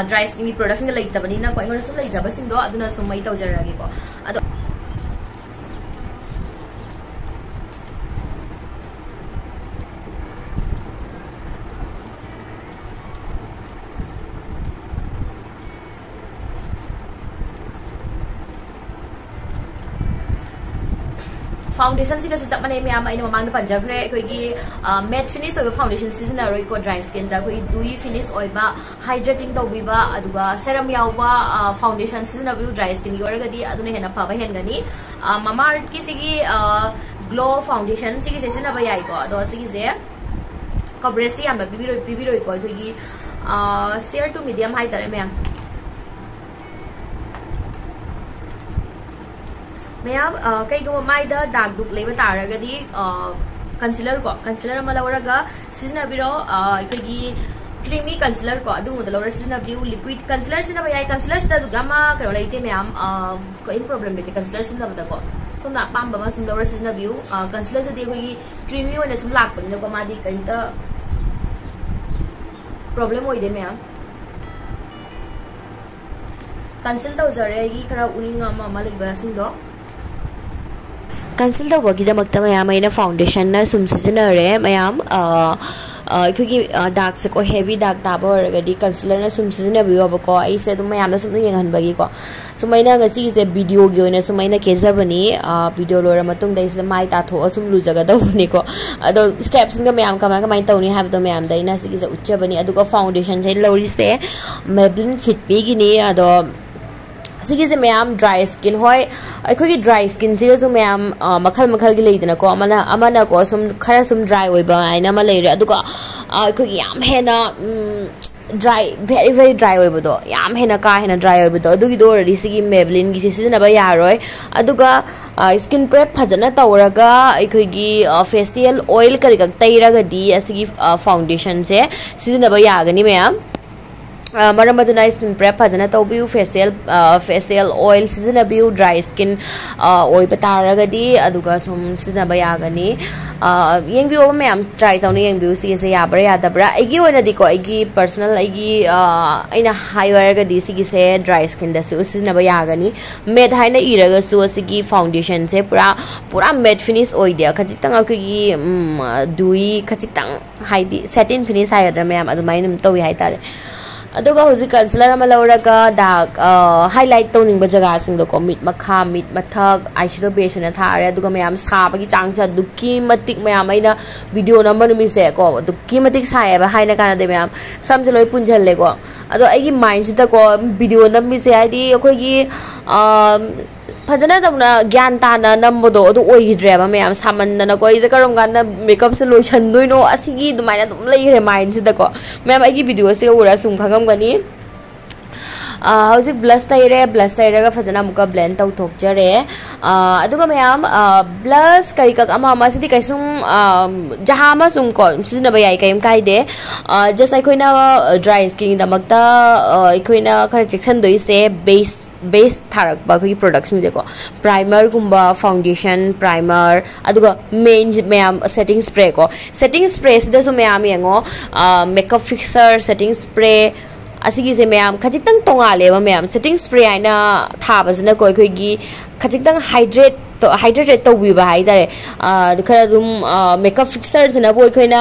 dry skinꯒꯤ productꯁꯤꯡꯒ ꯂꯩꯇꯕꯅꯤꯅꯀꯣ, ꯑꯩꯉꯣꯟꯗ ꯁꯨꯝ ꯂꯩꯖꯕꯁꯤꯡꯗꯣ ꯑꯗꯨꯅ ꯁꯨꯝ ꯑꯩ ꯇꯧꯖꯔꯛꯑꯒꯦꯀꯣ꯫ ꯑꯗꯣ foundationꯁꯤꯗꯁꯨ ꯆꯞ ꯃꯥꯟꯅꯩ ꯃꯌꯥꯝ, ꯑꯩꯅ ꯃꯃꯥꯡꯗ ꯄꯟꯖꯈ꯭ꯔꯦ, ꯑꯩꯈꯣꯏꯒꯤ matte finish ꯑꯣꯏꯕ foundation ꯁꯤꯖꯤꯟꯅꯔꯣꯏꯀꯣ꯫ Dry skinꯗ ꯑꯩꯈꯣꯏ dewy finish ꯑꯣꯏꯕ, hydrating ꯇꯧꯕꯤꯕ, ꯑꯗꯨꯒ serum ꯌꯥꯎꯕ foundation ꯁꯤꯖꯤꯟꯅꯕꯤꯌꯨ dry skinꯒꯤ ꯑꯣꯏꯔꯒꯗꯤ, ꯑꯗꯨꯅ ꯍꯦꯟꯅ ꯐꯕ ꯍꯦꯟꯒꯅꯤ꯫ Mamaearthꯀꯤ ꯁꯤꯒꯤ glow foundation ꯁꯤꯒꯤꯁꯦ ꯁꯤꯖꯤꯟꯅꯕ ꯌꯥꯏꯀꯣ꯫ ꯑꯗꯣ ꯁꯤꯒꯤꯁꯦ coverageꯁꯤ ꯌꯥꯝꯅ ꯄꯤꯕꯤꯔꯣꯏ ꯄꯤꯕꯤꯔꯣꯏꯀꯣ ꯑꯩꯈꯣꯏꯒꯤ fair to medium ꯍꯥꯏꯇꯥꯔꯦ ꯃꯌꯥꯝ꯫ ꯃꯌꯥꯝ, ꯀꯩꯒꯨꯝꯕ ꯃꯥꯏꯗ dark ꯗꯨꯛ ꯂꯩꯕ ꯇꯥꯔꯒꯗꯤ, concealer ꯀꯣ, concealer ꯑꯃ ꯂꯧꯔꯒ ꯁꯤꯖꯤꯟꯅꯕꯤꯔꯣ꯫ ꯑꯩꯈꯣꯏꯒꯤ creamy concealer ꯀꯣ, ꯑꯗꯨꯒꯨꯝꯕꯗ ꯂꯧꯔ ꯁꯤꯖꯤꯟꯅꯕꯤꯌꯨ꯫ Liquid concealer ꯁꯤꯖꯤꯟꯅꯕ ꯌꯥꯏ꯫ Concealerꯁꯤꯗ ꯑꯗꯨꯛ ꯌꯥꯝꯅ ꯀꯩꯅꯣ ꯂꯩꯇꯦ ꯃꯌꯥꯝ, ꯀꯔꯤꯝ problem ꯂꯩꯇꯦ concealer ꯁꯤꯖꯤꯟꯅꯕꯗꯀꯣ꯫ ꯁꯣꯝꯅ ꯑꯄꯥꯝꯕ ꯑꯃ ꯁꯨꯝ ꯂꯧꯔ ꯁꯤꯖꯤꯟꯅꯕꯤꯌꯨ꯫ Concealerꯁꯤꯗꯤ ꯑꯩꯈꯣꯏꯒꯤ creamy ꯑꯣꯏꯅ ꯁꯨꯝ ꯂꯥꯛꯄꯅꯤꯅꯀꯣ, ꯃꯥꯗꯤ ꯀꯔꯤꯝꯇ problem ꯑꯣꯏꯗꯦ ꯃꯌꯥꯝ꯫ Conceal ꯇꯧꯖꯔꯦ ꯑꯩꯒꯤ ꯈꯔ ꯎꯔꯤꯡ ꯑꯃ ꯑꯃ ꯂꯩꯕꯁꯤꯡꯗꯣ꯫ Conceal ꯇꯧꯕꯒꯤꯗꯃꯛꯇ ꯃꯌꯥꯝ ꯑꯩꯅ foundationꯅ ꯁꯨꯝ ꯁꯤꯖꯤꯟꯅꯔꯦ ꯃꯌꯥꯝ꯫ ꯑꯩꯈꯣꯏꯒꯤ darkꯁꯦꯀꯣ, heavy dark ꯇꯥꯕ ꯑꯣꯏꯔꯒꯗꯤ concealerꯅ ꯁꯨꯝ ꯁꯤꯖꯤꯟꯅꯕꯤꯌꯣꯕꯀꯣ꯫ ꯑꯩꯁꯦ ꯑꯗꯨꯝ ꯃꯌꯥꯝꯗ ꯁꯨꯝ ꯌꯦꯡꯍꯟꯕꯒꯤꯀꯣ꯫ ꯁꯨꯝ ꯑꯩꯅ ꯉꯁꯤꯒꯤꯁꯦ videoꯒꯤ ꯑꯣꯏꯅ ꯁꯨꯝ ꯑꯩꯅ ꯀꯦꯖꯕꯅꯤ꯫ Video ꯂꯣꯏꯔ ꯃꯇꯨꯡꯗ ꯑꯩꯁꯦ ꯃꯥꯏ ꯇꯥꯊꯣꯛꯑ ꯁꯨꯝ ꯂꯨꯖꯒꯗꯧꯕꯅꯤꯀꯣ꯫ ꯑꯗꯣ stepꯁꯤꯡꯗꯣ ꯃꯌꯥꯝ ꯀꯃꯥꯏ ꯀꯃꯥꯏꯅ ꯇꯧꯅꯤ ꯍꯥꯏꯕꯗꯣ ꯃꯌꯥꯝꯗ ꯑꯩꯅ ꯁꯤꯒꯤꯁꯦ ꯎꯠꯆꯕꯅꯤ꯫ ꯑꯗꯨꯒ foundationꯁꯦ ꯂꯧꯔꯤꯁꯦ Maybelline Fit Meꯒꯤꯅꯤ꯫ ꯑꯗꯣ ꯁꯤꯒꯤꯁꯦ ꯃꯌꯥꯝ dry skin, ꯍꯣꯏ, ꯑꯩꯈꯣꯏꯒꯤ dry skinꯁꯤꯒꯁꯨ ꯃꯌꯥꯝ ꯃꯈꯜ ꯃꯈꯜꯒꯤ ꯂꯩꯗꯅꯀꯣ꯫ ꯑꯃꯅ ꯑꯃꯅꯀꯣ ꯁꯨꯝ ꯈꯔ ꯁꯨꯝ dry ꯑꯣꯏꯕ ꯍꯥꯏꯅ ꯑꯃ ꯂꯩꯔꯦ꯫ ꯑꯗꯨꯒ ꯑꯩꯈꯣꯏꯒꯤ ꯌꯥꯝ ꯍꯦꯟꯅ ꯗ꯭ꯔꯥꯏ, ꯚꯦꯔꯤ ꯚꯦꯔꯤ ꯗ꯭ꯔꯥꯏ ꯑꯣꯏꯕꯗꯣ, ꯌꯥꯝ ꯍꯦꯟꯅ ꯀꯥ ꯍꯦꯟꯅ ꯗ꯭ꯔꯥꯏ ꯑꯣꯏꯕꯗꯣ, ꯑꯗꯨꯒꯤꯗꯣ ꯑꯣꯏꯔꯗꯤ ꯁꯤꯒꯤ ꯃꯦꯕꯂꯤꯟꯒꯤꯁꯦ ꯁꯤꯖꯤꯟꯅꯕ ꯌꯥꯔꯣꯏ꯫ ꯑꯗꯨꯒ ꯁ꯭ꯀꯤꯟ ꯄ꯭ꯔꯦꯞ ꯐꯖꯅ ꯇꯧꯔꯒ ꯑꯩꯈꯣꯏꯒꯤ ꯐꯦꯁꯤꯌꯦꯜ ꯑꯣꯏꯜ ꯀꯔꯤ ꯈꯛ ꯇꯩꯔꯒꯗꯤ ꯑꯁꯤꯒꯤ ꯐꯥꯎꯟꯗꯦꯁꯟꯁꯦ ꯁꯤꯖꯤꯟꯅꯕ ꯌꯥꯒꯅꯤ ꯃꯌꯥꯝ꯫ ꯃꯔꯝ ꯑꯗꯨꯅ ꯁ꯭ꯀꯤꯟ ꯄ꯭ꯔꯦꯞ ꯐꯖꯅ ꯇꯧꯕꯤꯌꯨ, ꯐꯦꯁꯤꯌꯦꯜ ꯐꯦꯁꯤꯌꯦꯜ ꯑꯣꯏꯜ ꯁꯤꯖꯤꯟꯅꯕꯤꯌꯨ, ꯗ꯭ꯔꯥꯏ ꯁ꯭ꯀꯤꯟ ꯑꯣꯏꯕ ꯇꯥꯔꯒꯗꯤ꯫ ꯑꯗꯨꯒ ꯁꯨꯝ ꯁꯤꯖꯤꯟꯅꯕ ꯌꯥꯒꯅꯤ꯫ ꯌꯦꯡꯕꯤꯌꯣꯕ ꯃꯌꯥꯝ, ꯇ꯭ꯔꯥꯏ ꯇꯧꯅ ꯌꯦꯡꯕꯤꯌꯨ ꯁꯤꯒꯤꯁꯦ ꯌꯥꯕ꯭ꯔꯥ ꯌꯥꯗꯕ꯭ꯔꯥ꯫ ꯑꯩꯒꯤ ꯑꯣꯏꯅꯗꯤꯀꯣ, ꯑꯩꯒꯤ ꯄꯔꯁꯅꯦꯜ, ꯑꯩꯒꯤ ꯑꯩꯅ ꯍꯥꯏꯌꯨ ꯍꯥꯏꯔꯒꯗꯤ ꯁꯤꯒꯤꯁꯦ ꯗ꯭ꯔꯥꯏ ꯁ꯭ꯀꯤꯟꯗꯁꯨ ꯁꯤꯖꯤꯟꯅꯕ ꯌꯥꯒꯅꯤ꯫ ꯃꯦꯠ ꯍꯥꯏꯅ ꯏꯔꯒꯁꯨ ꯑꯁꯤꯒꯤ ꯐꯥꯎꯟꯗꯦꯁꯟꯁꯦ ꯄꯨꯔꯥ ꯄꯨꯔꯥ ꯃꯦꯠ ꯐꯤꯅꯤꯁ ꯑꯣꯏꯗꯦ꯫ ꯈꯖꯤꯛꯇꯪ ꯑꯩꯈꯣꯏꯒꯤ ꯗꯨꯏ ꯈꯖꯤꯛꯇꯪ, ꯍꯥꯏꯗꯤ ꯁꯦꯇꯤꯟ ꯐꯤꯅꯤꯁ ꯍꯥꯏꯒꯗ꯭ꯔꯥ ꯃꯌꯥꯝ, ꯑꯗꯨꯃꯥꯏꯅ ꯑꯗꯨꯝ ꯇꯧꯋꯤ ꯍꯥꯏꯇꯥꯔꯦ꯫ ꯑꯗꯨꯒ ꯍꯧꯖꯤꯛ ꯀꯟꯁꯤꯂꯔ ꯑꯃ ꯂꯧꯔꯒ ꯗꯥꯛ ꯍꯥꯏꯂꯥꯏꯠ ꯇꯧꯅꯤꯡꯕ ꯖꯒꯥꯁꯤꯡꯗꯣꯀꯣ, ꯃꯤꯠ ꯃꯈꯥ, ꯃꯤꯠ ꯃꯊꯛ, ꯑꯥꯏ ꯁꯦꯗꯣ ꯕꯦꯁ ꯑꯣꯏꯅ ꯊꯥꯔꯦ꯫ ꯑꯗꯨꯒ ꯃꯌꯥꯝ ꯁꯥꯕꯒꯤ ꯆꯥꯡꯁꯦ ꯑꯗꯨꯛꯀꯤ ꯃꯇꯤꯛ, ꯃꯌꯥꯝ ꯑꯩꯅ ꯚꯤꯗꯤꯑꯣ ꯅꯝꯕ ꯅꯨꯃꯤꯠꯁꯦꯀꯣ ꯑꯗꯨꯛꯀꯤ ꯃꯇꯤꯛ ꯁꯥꯏꯌꯦꯕ, ꯍꯥꯏꯅ ꯀꯥꯟꯅꯗꯦ ꯃꯌꯥꯝ꯫ ꯁꯝꯁꯦ ꯂꯣꯏ ꯄꯨꯟꯁꯤꯜꯂꯦꯀꯣ꯫ ꯑꯗꯣ ꯑꯩꯒꯤ ꯃꯥꯏꯟꯁꯤꯗꯀꯣ ꯚꯤꯗꯤꯑꯣ ꯅꯝꯃꯤꯁꯦ, ꯍꯥꯏꯗꯤ ꯑꯩꯈꯣꯏꯒꯤ ꯐꯖꯅ ꯇꯧꯅ ꯒ꯭ꯌꯥꯟ ꯇꯥꯅ ꯅꯝꯕꯗꯣ ꯑꯗꯨ ꯑꯣꯏꯈꯤꯗ꯭ꯔꯦꯕ ꯃꯌꯥꯝ꯫ ꯁꯥꯃꯟꯗꯅꯀꯣ ꯑꯩꯁꯦ ꯀꯔꯝ ꯀꯥꯟꯗ ꯃꯦꯀꯞꯁꯦ ꯂꯣꯏꯁꯟꯗꯣꯏꯅꯣ, ꯑꯁꯤꯒꯤ ꯑꯗꯨꯃꯥꯏꯅ ꯑꯗꯨꯝ ꯂꯩꯈ꯭ꯔꯦ ꯃꯥꯏꯟꯁꯤꯗꯀꯣ꯫ ꯃꯌꯥꯝ ꯑꯩꯒꯤ ꯚꯤꯗꯤꯑꯣꯁꯦ ꯎꯔ ꯁꯨꯝ ꯈꯪꯉꯝꯒꯅꯤ꯫ ꯍꯧꯖꯤꯛ ꯕ꯭ꯂꯁ ꯇꯩꯔꯦ꯫ ꯕ꯭ꯂꯁ ꯇꯩꯔꯒ ꯐꯖꯅ ꯑꯃꯨꯛꯀ ꯕ꯭ꯂꯦꯟ ꯇꯧꯊꯣꯛꯆꯔꯦ꯫ ꯑꯗꯨꯒ ꯃꯌꯥꯝ, ꯕ꯭ꯂꯁ ꯀꯔꯤ ꯀꯛ ꯑꯃ ꯑꯃ, ꯁꯤꯗꯤ ꯀꯩꯁꯨꯝ ꯖꯍꯥ ꯑꯃ ꯁꯨꯝ ꯀꯣ ꯁꯤꯖꯤꯟꯅꯕ ꯌꯥꯏ, ꯀꯩꯝ ꯀꯥꯏꯗꯦ꯫ ꯖꯁ ꯑꯩꯈꯣꯏꯅ ꯗ꯭ꯔꯥꯏ ꯁ꯭ꯀꯤꯟꯒꯤꯗꯃꯛꯇ ꯑꯩꯈꯣꯏꯅ ꯈꯔ ꯆꯦꯛꯁꯤꯟꯗꯣꯏꯁꯦ ꯕꯦꯁ ꯕꯦꯁ ꯊꯥꯔꯛꯄ ꯑꯩꯈꯣꯏꯒꯤ ꯄ꯭ꯔꯣꯗꯛꯁꯤꯡꯁꯦꯀꯣ, ꯄ꯭ꯔꯥꯏꯃꯔꯒꯨꯝꯕ, ꯐꯥꯎꯟꯗꯦꯁꯟ, ꯄ꯭ꯔꯥꯏꯃꯔ, ꯑꯗꯨꯒ ꯃꯦꯟ ꯃꯌꯥꯝ ꯁꯦꯇꯤꯡ ꯁ꯭ꯄ꯭ꯔꯦꯀꯣ꯫ ꯁꯦꯇꯤꯡ ꯁ꯭ꯄ꯭ꯔꯦꯁꯤꯗꯁꯨ ꯃꯌꯥꯝ ꯌꯦꯡꯉꯣ, ꯃꯦꯀꯞ ꯐꯤꯛꯁꯔ, ꯁꯦꯇꯤꯡ ꯁ꯭ꯄ꯭ꯔꯦ, ꯑꯁꯤꯒꯤꯁꯦ ꯃꯌꯥꯝ ꯈꯖꯤꯛꯇꯪ ꯇꯣꯡꯉꯥꯜꯂꯦꯕ ꯃꯌꯥꯝ꯫ ꯁꯦꯇꯤꯡ ꯁ꯭ꯄ꯭ꯔꯦ ꯍꯥꯏꯅ ꯊꯥꯕꯁꯤꯅꯀꯣ ꯑꯩꯈꯣꯏꯒꯤ ꯈꯖꯤꯛꯇꯪ ꯍꯥꯏꯗ꯭ꯔꯦꯠ ꯍꯥꯏꯗ꯭ꯔꯦꯇꯦꯠ ꯇꯧꯕꯤꯕ ꯍꯥꯏꯇꯥꯔꯦ꯫ ꯑꯗꯨ ꯈꯔ ꯑꯗꯨꯝ ꯃꯦꯀꯞ ꯐꯤꯛꯁꯔꯁꯤꯅꯕꯨ ꯑꯩꯈꯣꯏꯅ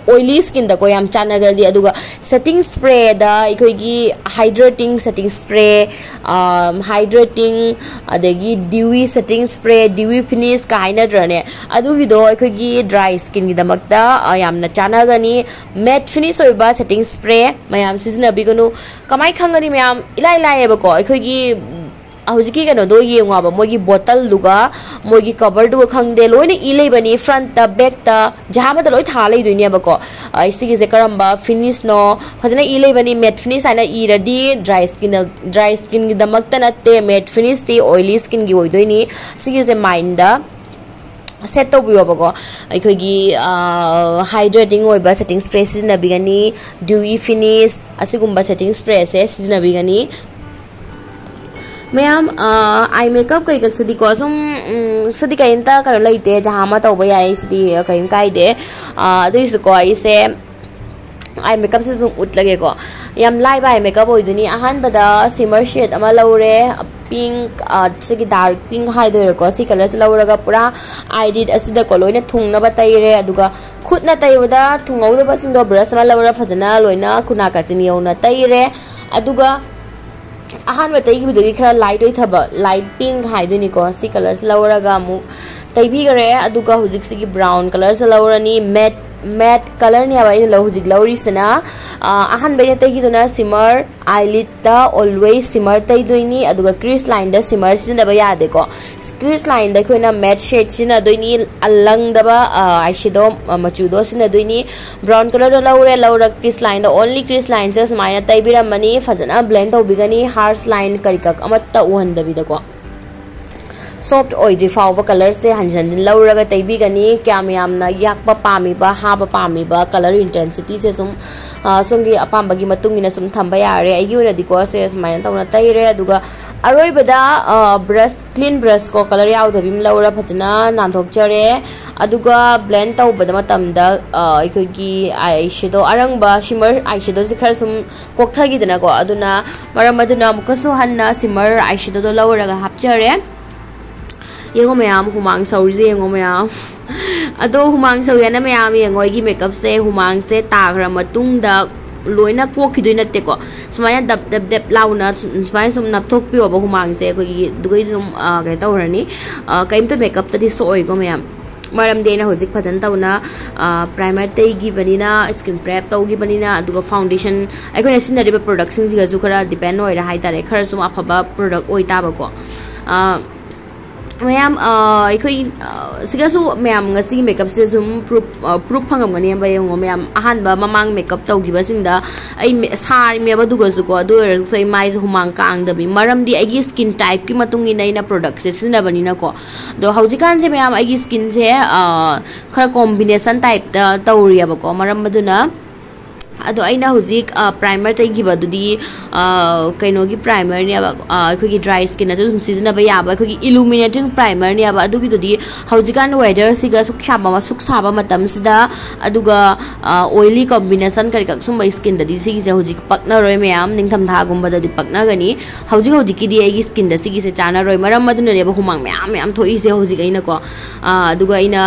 ꯑꯣꯏꯂꯤ ꯁ꯭ꯀꯤꯟꯗꯀꯣ ꯌꯥꯝ ꯆꯥꯟꯅꯒꯜꯂꯤ꯫ ꯑꯗꯨꯒ ꯁꯦꯇꯤꯡ ꯁ꯭ꯄ꯭ꯔꯦꯗ ꯑꯩꯈꯣꯏꯒꯤ ꯍꯥꯏꯗ꯭ꯔꯦꯇꯤꯡ ꯁꯦꯇꯤꯡ ꯁ꯭ꯄ꯭ꯔꯦ, ꯍꯥꯏꯗ꯭ꯔꯦꯇꯤꯡ, ꯑꯗꯒꯤ ꯗ꯭ꯌꯨꯋꯤ ꯁꯦꯇꯤꯡ ꯁ꯭ꯄ꯭ꯔꯦ, ꯗ꯭ꯌꯨꯋꯤ ꯐꯤꯅꯤꯁꯀ ꯍꯥꯏꯅꯗ꯭ꯔꯅꯦ, ꯑꯗꯨꯒꯤꯗꯣ ꯑꯩꯈꯣꯏꯒꯤ ꯗ꯭ꯔꯥꯏ ꯁ꯭ꯀꯤꯟꯒꯤꯗꯃꯛꯇ ꯌꯥꯝꯅ ꯆꯥꯟꯅꯒꯅꯤ꯫ ꯃꯦꯠ ꯐꯤꯅꯤꯁ ꯑꯣꯏꯕ ꯁꯦꯇꯤꯡ ꯁ꯭ꯄ꯭ꯔꯦ ꯃꯌꯥꯝ ꯁꯤꯖꯤꯟꯅꯕꯤꯒꯅꯨ꯫ ꯀꯃꯥꯏꯅ ꯈꯪꯒꯅꯤ ꯃꯌꯥꯝ? ꯏꯂꯥꯏ ꯂꯥꯏꯌꯦꯕꯀꯣ, ꯑꯩꯈꯣꯏꯒꯤ ꯍꯧꯖꯤꯛꯀꯤ ꯀꯩꯅꯣꯗꯣ ꯌꯦꯡꯉꯣꯕ, ꯃꯣꯏꯒꯤ ꯕꯣꯇꯜꯗꯨꯒ ꯃꯣꯏꯒꯤ ꯀꯕꯔꯗꯨꯒ ꯈꯪꯗꯦ, ꯂꯣꯏꯅ ꯏ ꯂꯩꯕꯅꯤ, ꯐ꯭ꯔꯟꯠꯇ, ꯕꯦꯛꯇ, ꯖꯍꯥ ꯑꯃꯗ ꯂꯣꯏ ꯊꯥ ꯂꯩꯗꯣꯏꯅꯦꯕꯀꯣ꯫ ꯑ, ꯁꯤꯒꯤꯁꯦ ꯀꯔꯝꯕ ꯐꯤꯅꯤꯁꯅꯣ? ꯐꯖꯅ ꯏ ꯂꯩꯕꯅꯤ꯫ ꯃꯦꯠ ꯐꯤꯅꯤꯁ ꯍꯥꯏꯅ ꯏꯔꯗꯤ ꯗ꯭ꯔꯥꯏ ꯁ꯭ꯀꯤꯟ, ꯗ꯭ꯔꯥꯏ ꯁ꯭ꯀꯤꯟꯒꯤꯗꯃꯛꯇ ꯅꯠꯇꯦ, ꯃꯦꯠ ꯐꯤꯅꯤꯁꯇꯤ ꯑꯣꯏꯂꯤ ꯁ꯭ꯀꯤꯟꯒꯤ ꯑꯣꯏꯗꯣꯏꯅꯤ꯫ ꯁꯤꯒꯤꯁꯦ ꯃꯥꯏꯟꯗ ꯁꯦꯠ ꯇꯧꯕꯤꯌꯣꯕꯀꯣ꯫ ꯑꯩꯈꯣꯏꯒꯤ, ꯑ, ꯍꯥꯏꯗ꯭ꯔꯦꯇꯤꯡ ꯑꯣꯏꯕ ꯁꯦꯇꯤꯡ ꯁ꯭ꯄ꯭ꯔꯦ ꯁꯤꯖꯤꯟꯅꯕꯤꯒꯅꯤ, ꯗ꯭ꯌꯨꯏ ꯐꯤꯅꯤꯁ, ꯑꯁꯤꯒꯨꯝꯕ ꯁꯦꯇꯤꯡ ꯁ꯭ꯄ꯭ꯔꯦꯁꯦ ꯁꯤꯖꯤꯟꯅꯕꯤꯒꯅꯤ꯫ ꯃꯌꯥꯝ, ꯑ, ꯑꯥꯏ ꯃꯦꯀꯞ ꯀꯩꯀꯛꯁꯤꯗꯤꯀꯣ, ꯁꯨꯝ, ꯎꯝ, ꯁꯤꯗꯤ ꯀꯔꯤꯝꯇ ꯀꯩꯅꯣ ꯂꯩꯇꯦ, ꯖꯍꯥ ꯑꯃ ꯇꯧꯕ ꯌꯥꯏ, ꯁꯤꯗꯤ ꯀꯔꯤꯝ ꯀꯥꯏꯗꯦ꯫ ꯑ, ꯑꯗꯨꯏꯁꯨꯀꯣ, ꯑꯩꯁꯦ ꯑꯥꯏ ꯃꯦꯀꯞꯁꯦ ꯁꯨꯝ ꯎꯠꯂꯒꯦꯀꯣ꯫ ꯌꯥꯝ ꯂꯥꯏꯕ ꯑꯥꯏ ꯃꯦꯀꯞ ꯑꯣꯏꯗꯣꯏꯅꯤ꯫ ꯑꯍꯥꯟꯕꯗ ꯁꯤꯃꯔ ꯁꯦꯠ ꯑꯃ ꯂꯧꯔꯦ, ꯄꯤꯡꯛ, ꯑ, ꯁꯤꯒꯤ ꯗꯥꯔꯛ ꯄꯤꯡꯛ ꯍꯥꯏꯗꯣꯏꯔꯥꯀꯣ, ꯁꯤ ꯀꯂꯔꯁꯦ ꯂꯧꯔꯒ ꯄꯨꯔꯥ ꯑꯥꯏ ꯂꯤꯠ ꯑꯁꯤꯗꯀꯣ ꯂꯣꯏꯅ ꯊꯨꯡꯅꯕ ꯇꯩꯔꯦ꯫ ꯑꯗꯨꯒ ꯈꯨꯠꯅ ꯇꯩꯕꯗ ꯊꯨꯡꯍꯧꯗꯕꯁꯤꯡꯗꯣ ꯕ꯭ꯔꯁ ꯑꯃ ꯂꯧꯔ ꯐꯖꯅ ꯂꯣꯏꯅ ꯈꯨꯅꯥ ꯀꯥꯆꯤꯟ ꯌꯧꯅ ꯇꯩꯔꯦ꯫ ꯑꯗꯨꯒ ꯑꯍꯥꯟꯕ ꯇꯩꯈꯤꯕꯗꯨꯒꯤ ꯈꯔ ꯂꯥꯏꯠ ꯑꯣꯏꯊꯕ, ꯂꯥꯏꯠ ꯄꯤꯡꯛ ꯍꯥꯏꯗꯣꯏꯅꯤꯀꯣ, ꯁꯤ ꯀꯂꯔꯁꯦ ꯂꯧꯔꯒ ꯑꯃꯨꯛ ꯇꯩꯕꯤꯈꯔꯦ꯫ ꯑꯗꯨꯒ ꯍꯧꯖꯤꯛꯁꯤꯒꯤ ꯕ꯭ꯔꯥꯎꯟ ꯀꯂꯔꯁꯦ ꯂꯧꯔꯅꯤ, ꯃꯦꯠ, ꯃꯦꯠ ꯀꯂꯔꯅꯦꯕ ꯑꯩꯅ ꯂꯧ-, ꯍꯧꯖꯤꯛ ꯂꯧꯔꯤꯁꯤꯅ꯫ ꯑ, ꯑꯍꯥꯟꯕ ꯑꯩꯅ ꯇꯩꯈꯤꯗꯨꯅ ꯁꯤꯃꯔ, ꯑꯥꯏꯂꯤꯠꯇ ꯑꯣꯜꯋꯦꯁ ꯁꯤꯃꯔ ꯇꯩꯗꯣꯏꯅꯤ, ꯑꯗꯨꯒ ꯀ꯭ꯔꯤꯁ ꯂꯥꯏꯟꯗ ꯁꯤꯃꯔ ꯁꯤꯖꯤꯟꯅꯕ ꯌꯥꯗꯦꯀꯣ꯫ ꯀ꯭ꯔꯤꯁ ꯂꯥꯏꯟꯗ ꯑꯩꯈꯣꯏꯅ ꯃꯦꯠ ꯁꯦꯠ ꯁꯤꯖꯤꯟꯅꯗꯣꯏꯅꯤ, ꯑꯂꯪꯗꯕ, ꯑ, ꯑꯥꯏꯁꯦꯗꯣ, ꯑ, ꯃꯆꯨꯗꯣ ꯁꯤꯖꯤꯟꯅꯗꯣꯏꯅꯤ꯫ ꯕ꯭ꯔꯥꯎꯟ ꯀꯂꯔꯗꯣ ꯂꯧꯔꯦ, ꯂꯧꯔꯒ ꯀ꯭ꯔꯤꯁ ꯂꯥꯏꯟꯗ, ꯑꯣꯟꯂꯤ ꯀ꯭ꯔꯤꯁ ꯂꯥꯏꯟꯁꯦ ꯁꯨꯃꯥꯏꯅ ꯇꯩꯕꯤꯔꯝꯃꯅꯤ꯫ ꯐꯖꯅ ꯕ꯭ꯂꯦꯟ ꯇꯧꯕꯤꯒꯅꯤ, ꯍꯥꯔꯁ ꯂꯥꯏꯟ ꯀꯔꯤ ꯀꯛ ꯑꯃꯠꯇ ꯎꯍꯟꯗꯕꯤꯗꯀꯣ꯫ ꯁꯣꯐ ꯑꯣꯏꯗ꯭ꯔꯤ ꯐꯥꯎꯕ ꯀꯂꯔꯁꯦ ꯍꯟꯖꯤꯟ ꯍꯟꯖꯤꯟ ꯂꯧꯔꯒ ꯇꯩꯕꯤꯒꯅꯤ꯫ ꯀꯌꯥꯝ ꯌꯥꯝꯅ ꯌꯥꯛꯄ ꯄꯥꯝꯃꯤꯕ, ꯍꯥꯕ ꯄꯥꯝꯃꯤꯕ, ꯀꯂꯔ ꯏꯟꯇꯦꯟꯁꯤꯇꯤꯁꯦ ꯁꯨꯝ, ꯑ, ꯁꯣꯝꯒꯤ ꯑꯄꯥꯝꯕꯒꯤ ꯃꯇꯨꯡ ꯏꯟꯅ ꯁꯨꯝ ꯊꯝꯕ ꯌꯥꯔꯦ꯫ ꯑꯩꯒꯤ ꯑꯣꯏꯅꯗꯤꯀꯣ, ꯁꯦ ꯁꯨꯃꯥꯏꯅ ꯇꯧꯅ ꯇꯩꯔꯦ꯫ ꯑꯗꯨꯒ ꯑꯔꯣꯏꯕꯗ, ꯑ, ꯕ꯭ꯔꯁ, ꯀ꯭ꯂꯤꯟ ꯕ꯭ꯔꯁ ꯀꯣ, ꯀꯂꯔ ꯌꯥꯎꯗꯕꯤ ꯑꯃ ꯂꯧꯔ ꯐꯖꯅ ꯅꯥꯟꯊꯣꯛꯆꯔꯦ꯫ ꯑꯗꯨꯒ ꯕ꯭ꯂꯦꯟ ꯇꯧꯕꯗ ꯃꯇꯝꯗ, ꯑ, ꯑꯩꯈꯣꯏꯒꯤ ꯑꯥꯏ ꯁꯦꯗꯣ ꯑꯔꯪꯕ, ꯁꯤꯃꯔ ꯑꯥꯏ ꯁꯦꯗꯣꯁꯦ ꯈꯔ ꯁꯨꯝ ꯀꯣꯛꯊꯈꯤꯗꯅꯀꯣ, ꯑꯗꯨꯅ ꯃꯔꯝ ꯑꯗꯨꯅ ꯑꯃꯨꯛꯀꯁꯨ ꯍꯟꯅ ꯁꯤꯃꯔ ꯑꯥꯏ ꯁꯦꯗꯣꯗꯣ ꯂꯧꯔꯒ ꯍꯥꯞꯆꯔꯦ꯫ ꯌꯦꯡꯉꯣ ꯃꯌꯥꯝ, ꯍꯨꯃꯥꯡ ꯁꯧꯔꯤꯁꯦ ꯌꯦꯡꯉꯣ ꯃꯌꯥꯝ꯫ ꯑꯗꯣ ꯍꯨꯃꯥꯡ ꯁꯧꯋꯦꯅ ꯃꯌꯥꯝ ꯌꯦꯡꯉꯣ, ꯑꯩꯒꯤ ꯃꯦꯀꯞꯁꯦ ꯍꯨꯃꯥꯡꯁꯦ ꯇꯥꯈ꯭ꯔ ꯃꯇꯨꯡꯗ ꯂꯣꯏꯅ ꯀꯣꯛꯈꯤꯗꯣꯏ ꯅꯠꯇꯦꯀꯣ꯫ ꯁꯨꯃꯥꯏꯅ ꯗꯞ ꯗꯞ ꯗꯞ ꯂꯥꯎꯅ ꯁꯨꯝ-, ꯁꯨꯃꯥꯏꯅ ꯁꯨꯝ ꯅꯞꯊꯣꯛꯄꯤꯌꯣꯕ ꯍꯨꯃꯥꯡꯁꯦ꯫ ꯑꯩꯈꯣꯏꯒꯤ ꯑꯗꯨꯒꯩ ꯁꯨꯝ, ꯑ, ꯀꯩꯅꯣ ꯇꯧꯈ꯭ꯔꯅꯤ꯫ ꯑ, ꯀꯩꯝꯇ ꯃꯦꯀꯞꯇꯗꯤ ꯁꯣꯛꯑꯣꯏꯀꯣ ꯃꯌꯥꯝ꯫ ꯃꯔꯝꯗꯤ ꯑꯩꯅ ꯍꯧꯖꯤꯛ ꯐꯖꯅ ꯇꯧꯅ ꯄ꯭ꯔꯥꯏꯃꯔ ꯇꯩꯈꯤꯕꯅꯤꯅ, ꯁ꯭ꯀꯤꯟ ꯄ꯭ꯔꯦꯞ ꯇꯧꯈꯤꯕꯅꯤꯅ, ꯑꯗꯨꯒ ꯐꯥꯎꯟꯗꯦꯁꯟ, ꯑꯩꯈꯣꯏꯅ ꯁꯤꯖꯤꯟꯅꯔꯤꯕ ꯄ꯭ꯔꯗꯛꯁꯤꯡꯁꯤꯒꯁꯨ ꯈꯔ ꯗꯤꯄꯦꯟ ꯑꯣꯏꯔꯦ ꯍꯥꯏꯇꯥꯔꯦ꯫ ꯈꯔ ꯁꯨꯝ ꯑꯐꯕ ꯄ꯭ꯔꯗꯛ ꯑꯣꯏ ꯇꯥꯕꯀꯣ꯫ ꯃꯌꯥꯝ ꯑꯩꯈꯣꯏ ꯁꯤꯒꯁꯨ ꯃꯌꯥꯝ ꯉꯁꯤꯒꯤ ꯃꯦꯀꯞꯁꯦ ꯁꯨꯝ ꯄ꯭ꯔꯨꯞ ꯄ꯭ꯔꯨꯞ ꯐꯪꯉꯝꯒꯅꯦꯕ꯫ ꯌꯦꯡꯉꯣ ꯃꯌꯥꯝ, ꯑꯍꯥꯟꯕ ꯃꯃꯥꯡ ꯃꯦꯀꯞ ꯇꯧꯈꯤꯕꯁꯤꯡꯗ ꯑꯩ ꯁꯥꯔꯤꯃꯦꯕ ꯑꯗꯨꯒꯁꯨꯀꯣ꯫ ꯑꯗꯨ ꯑꯣꯏꯔꯒꯁꯨ ꯑꯩ ꯃꯥꯏꯁꯦ ꯍꯨꯃꯥꯡ ꯀꯥꯡꯗꯕꯤ, ꯃꯔꯝꯗꯤ ꯑꯩꯒꯤ ꯁ꯭ꯀꯤꯟ ꯇꯥꯏꯞꯀꯤ ꯃꯇꯨꯡ ꯏꯟꯅ ꯑꯩꯅ ꯄ꯭ꯔꯗꯛꯁꯦ ꯁꯤꯖꯤꯟꯅꯕꯅꯤꯅꯀꯣ꯫ ꯑꯗꯣ ꯍꯧꯖꯤꯛꯀꯥꯟꯁꯦ ꯃꯌꯥꯝ ꯑꯩꯒꯤ ꯁ꯭ꯀꯤꯟꯁꯦ ꯈꯔ ꯀꯣꯝꯕꯤꯅꯦꯁꯟ ꯇꯥꯏꯞꯇ ꯇꯧꯔꯤꯑꯕꯀꯣ꯫ ꯃꯔꯝ ꯑꯗꯨꯅ, ꯑꯗꯣ ꯑꯩꯅ ꯍꯧꯖꯤꯛ ꯄ꯭ꯔꯥꯏꯃꯔ ꯇꯩꯈꯤꯕꯗꯨꯗꯤ ꯀꯩꯅꯣꯒꯤ ꯄ꯭ꯔꯥꯏꯃꯔꯅꯦꯕ, ꯑꯩꯈꯣꯏꯒꯤ ꯗ꯭ꯔꯥꯏ ꯁ꯭ꯀꯤꯟꯅꯁꯨ ꯑꯗꯨꯝ ꯁꯤꯖꯤꯟꯅꯕ ꯌꯥꯕ ꯑꯩꯈꯣꯏꯒꯤ ꯏꯂꯨꯃꯤꯅꯦꯇꯤꯡ ꯄ꯭ꯔꯥꯏꯃꯔꯅꯦꯕ꯫ ꯑꯗꯨꯒꯤꯗꯨꯗꯤ ꯍꯧꯖꯤꯛꯀꯥꯟ ꯋꯦꯗꯔꯁꯤꯒ ꯁꯨꯛ ꯁꯥꯕ ꯁꯨꯛ ꯁꯥꯕ ꯃꯇꯝꯁꯤꯗ, ꯑꯗꯨꯒ ꯑꯣꯏꯂꯤ ꯀꯣꯝꯕꯤꯅꯦꯁꯟ ꯀꯔꯤ ꯀꯔꯤ ꯁꯨꯝꯕ ꯁ꯭ꯀꯤꯟꯗꯗꯤ ꯁꯤꯒꯤꯁꯦ ꯍꯧꯖꯤꯛ ꯄꯛꯅꯔꯣꯏ ꯃꯌꯥꯝ꯫ ꯅꯤꯡꯊꯝꯊꯥꯒꯨꯝꯕꯗꯗꯤ ꯄꯛꯅꯒꯅꯤ꯫ ꯍꯧꯖꯤꯛ ꯍꯧꯖꯤꯛꯀꯤꯗꯤ ꯑꯩꯒꯤ ꯁ꯭ꯀꯤꯟꯗ ꯁꯤꯒꯤꯁꯦ ꯆꯥꯟꯅꯔꯣꯏ꯫ ꯃꯔꯝ ꯑꯗꯨꯅꯅꯦꯕ ꯍꯨꯃꯥꯡ ꯃꯌꯥꯝ ꯃꯌꯥꯝ ꯊꯣꯛꯏꯁꯦ ꯍꯧꯖꯤꯛ ꯑꯩꯅꯀꯣ꯫ ꯑꯗꯨꯒ ꯑꯩꯅ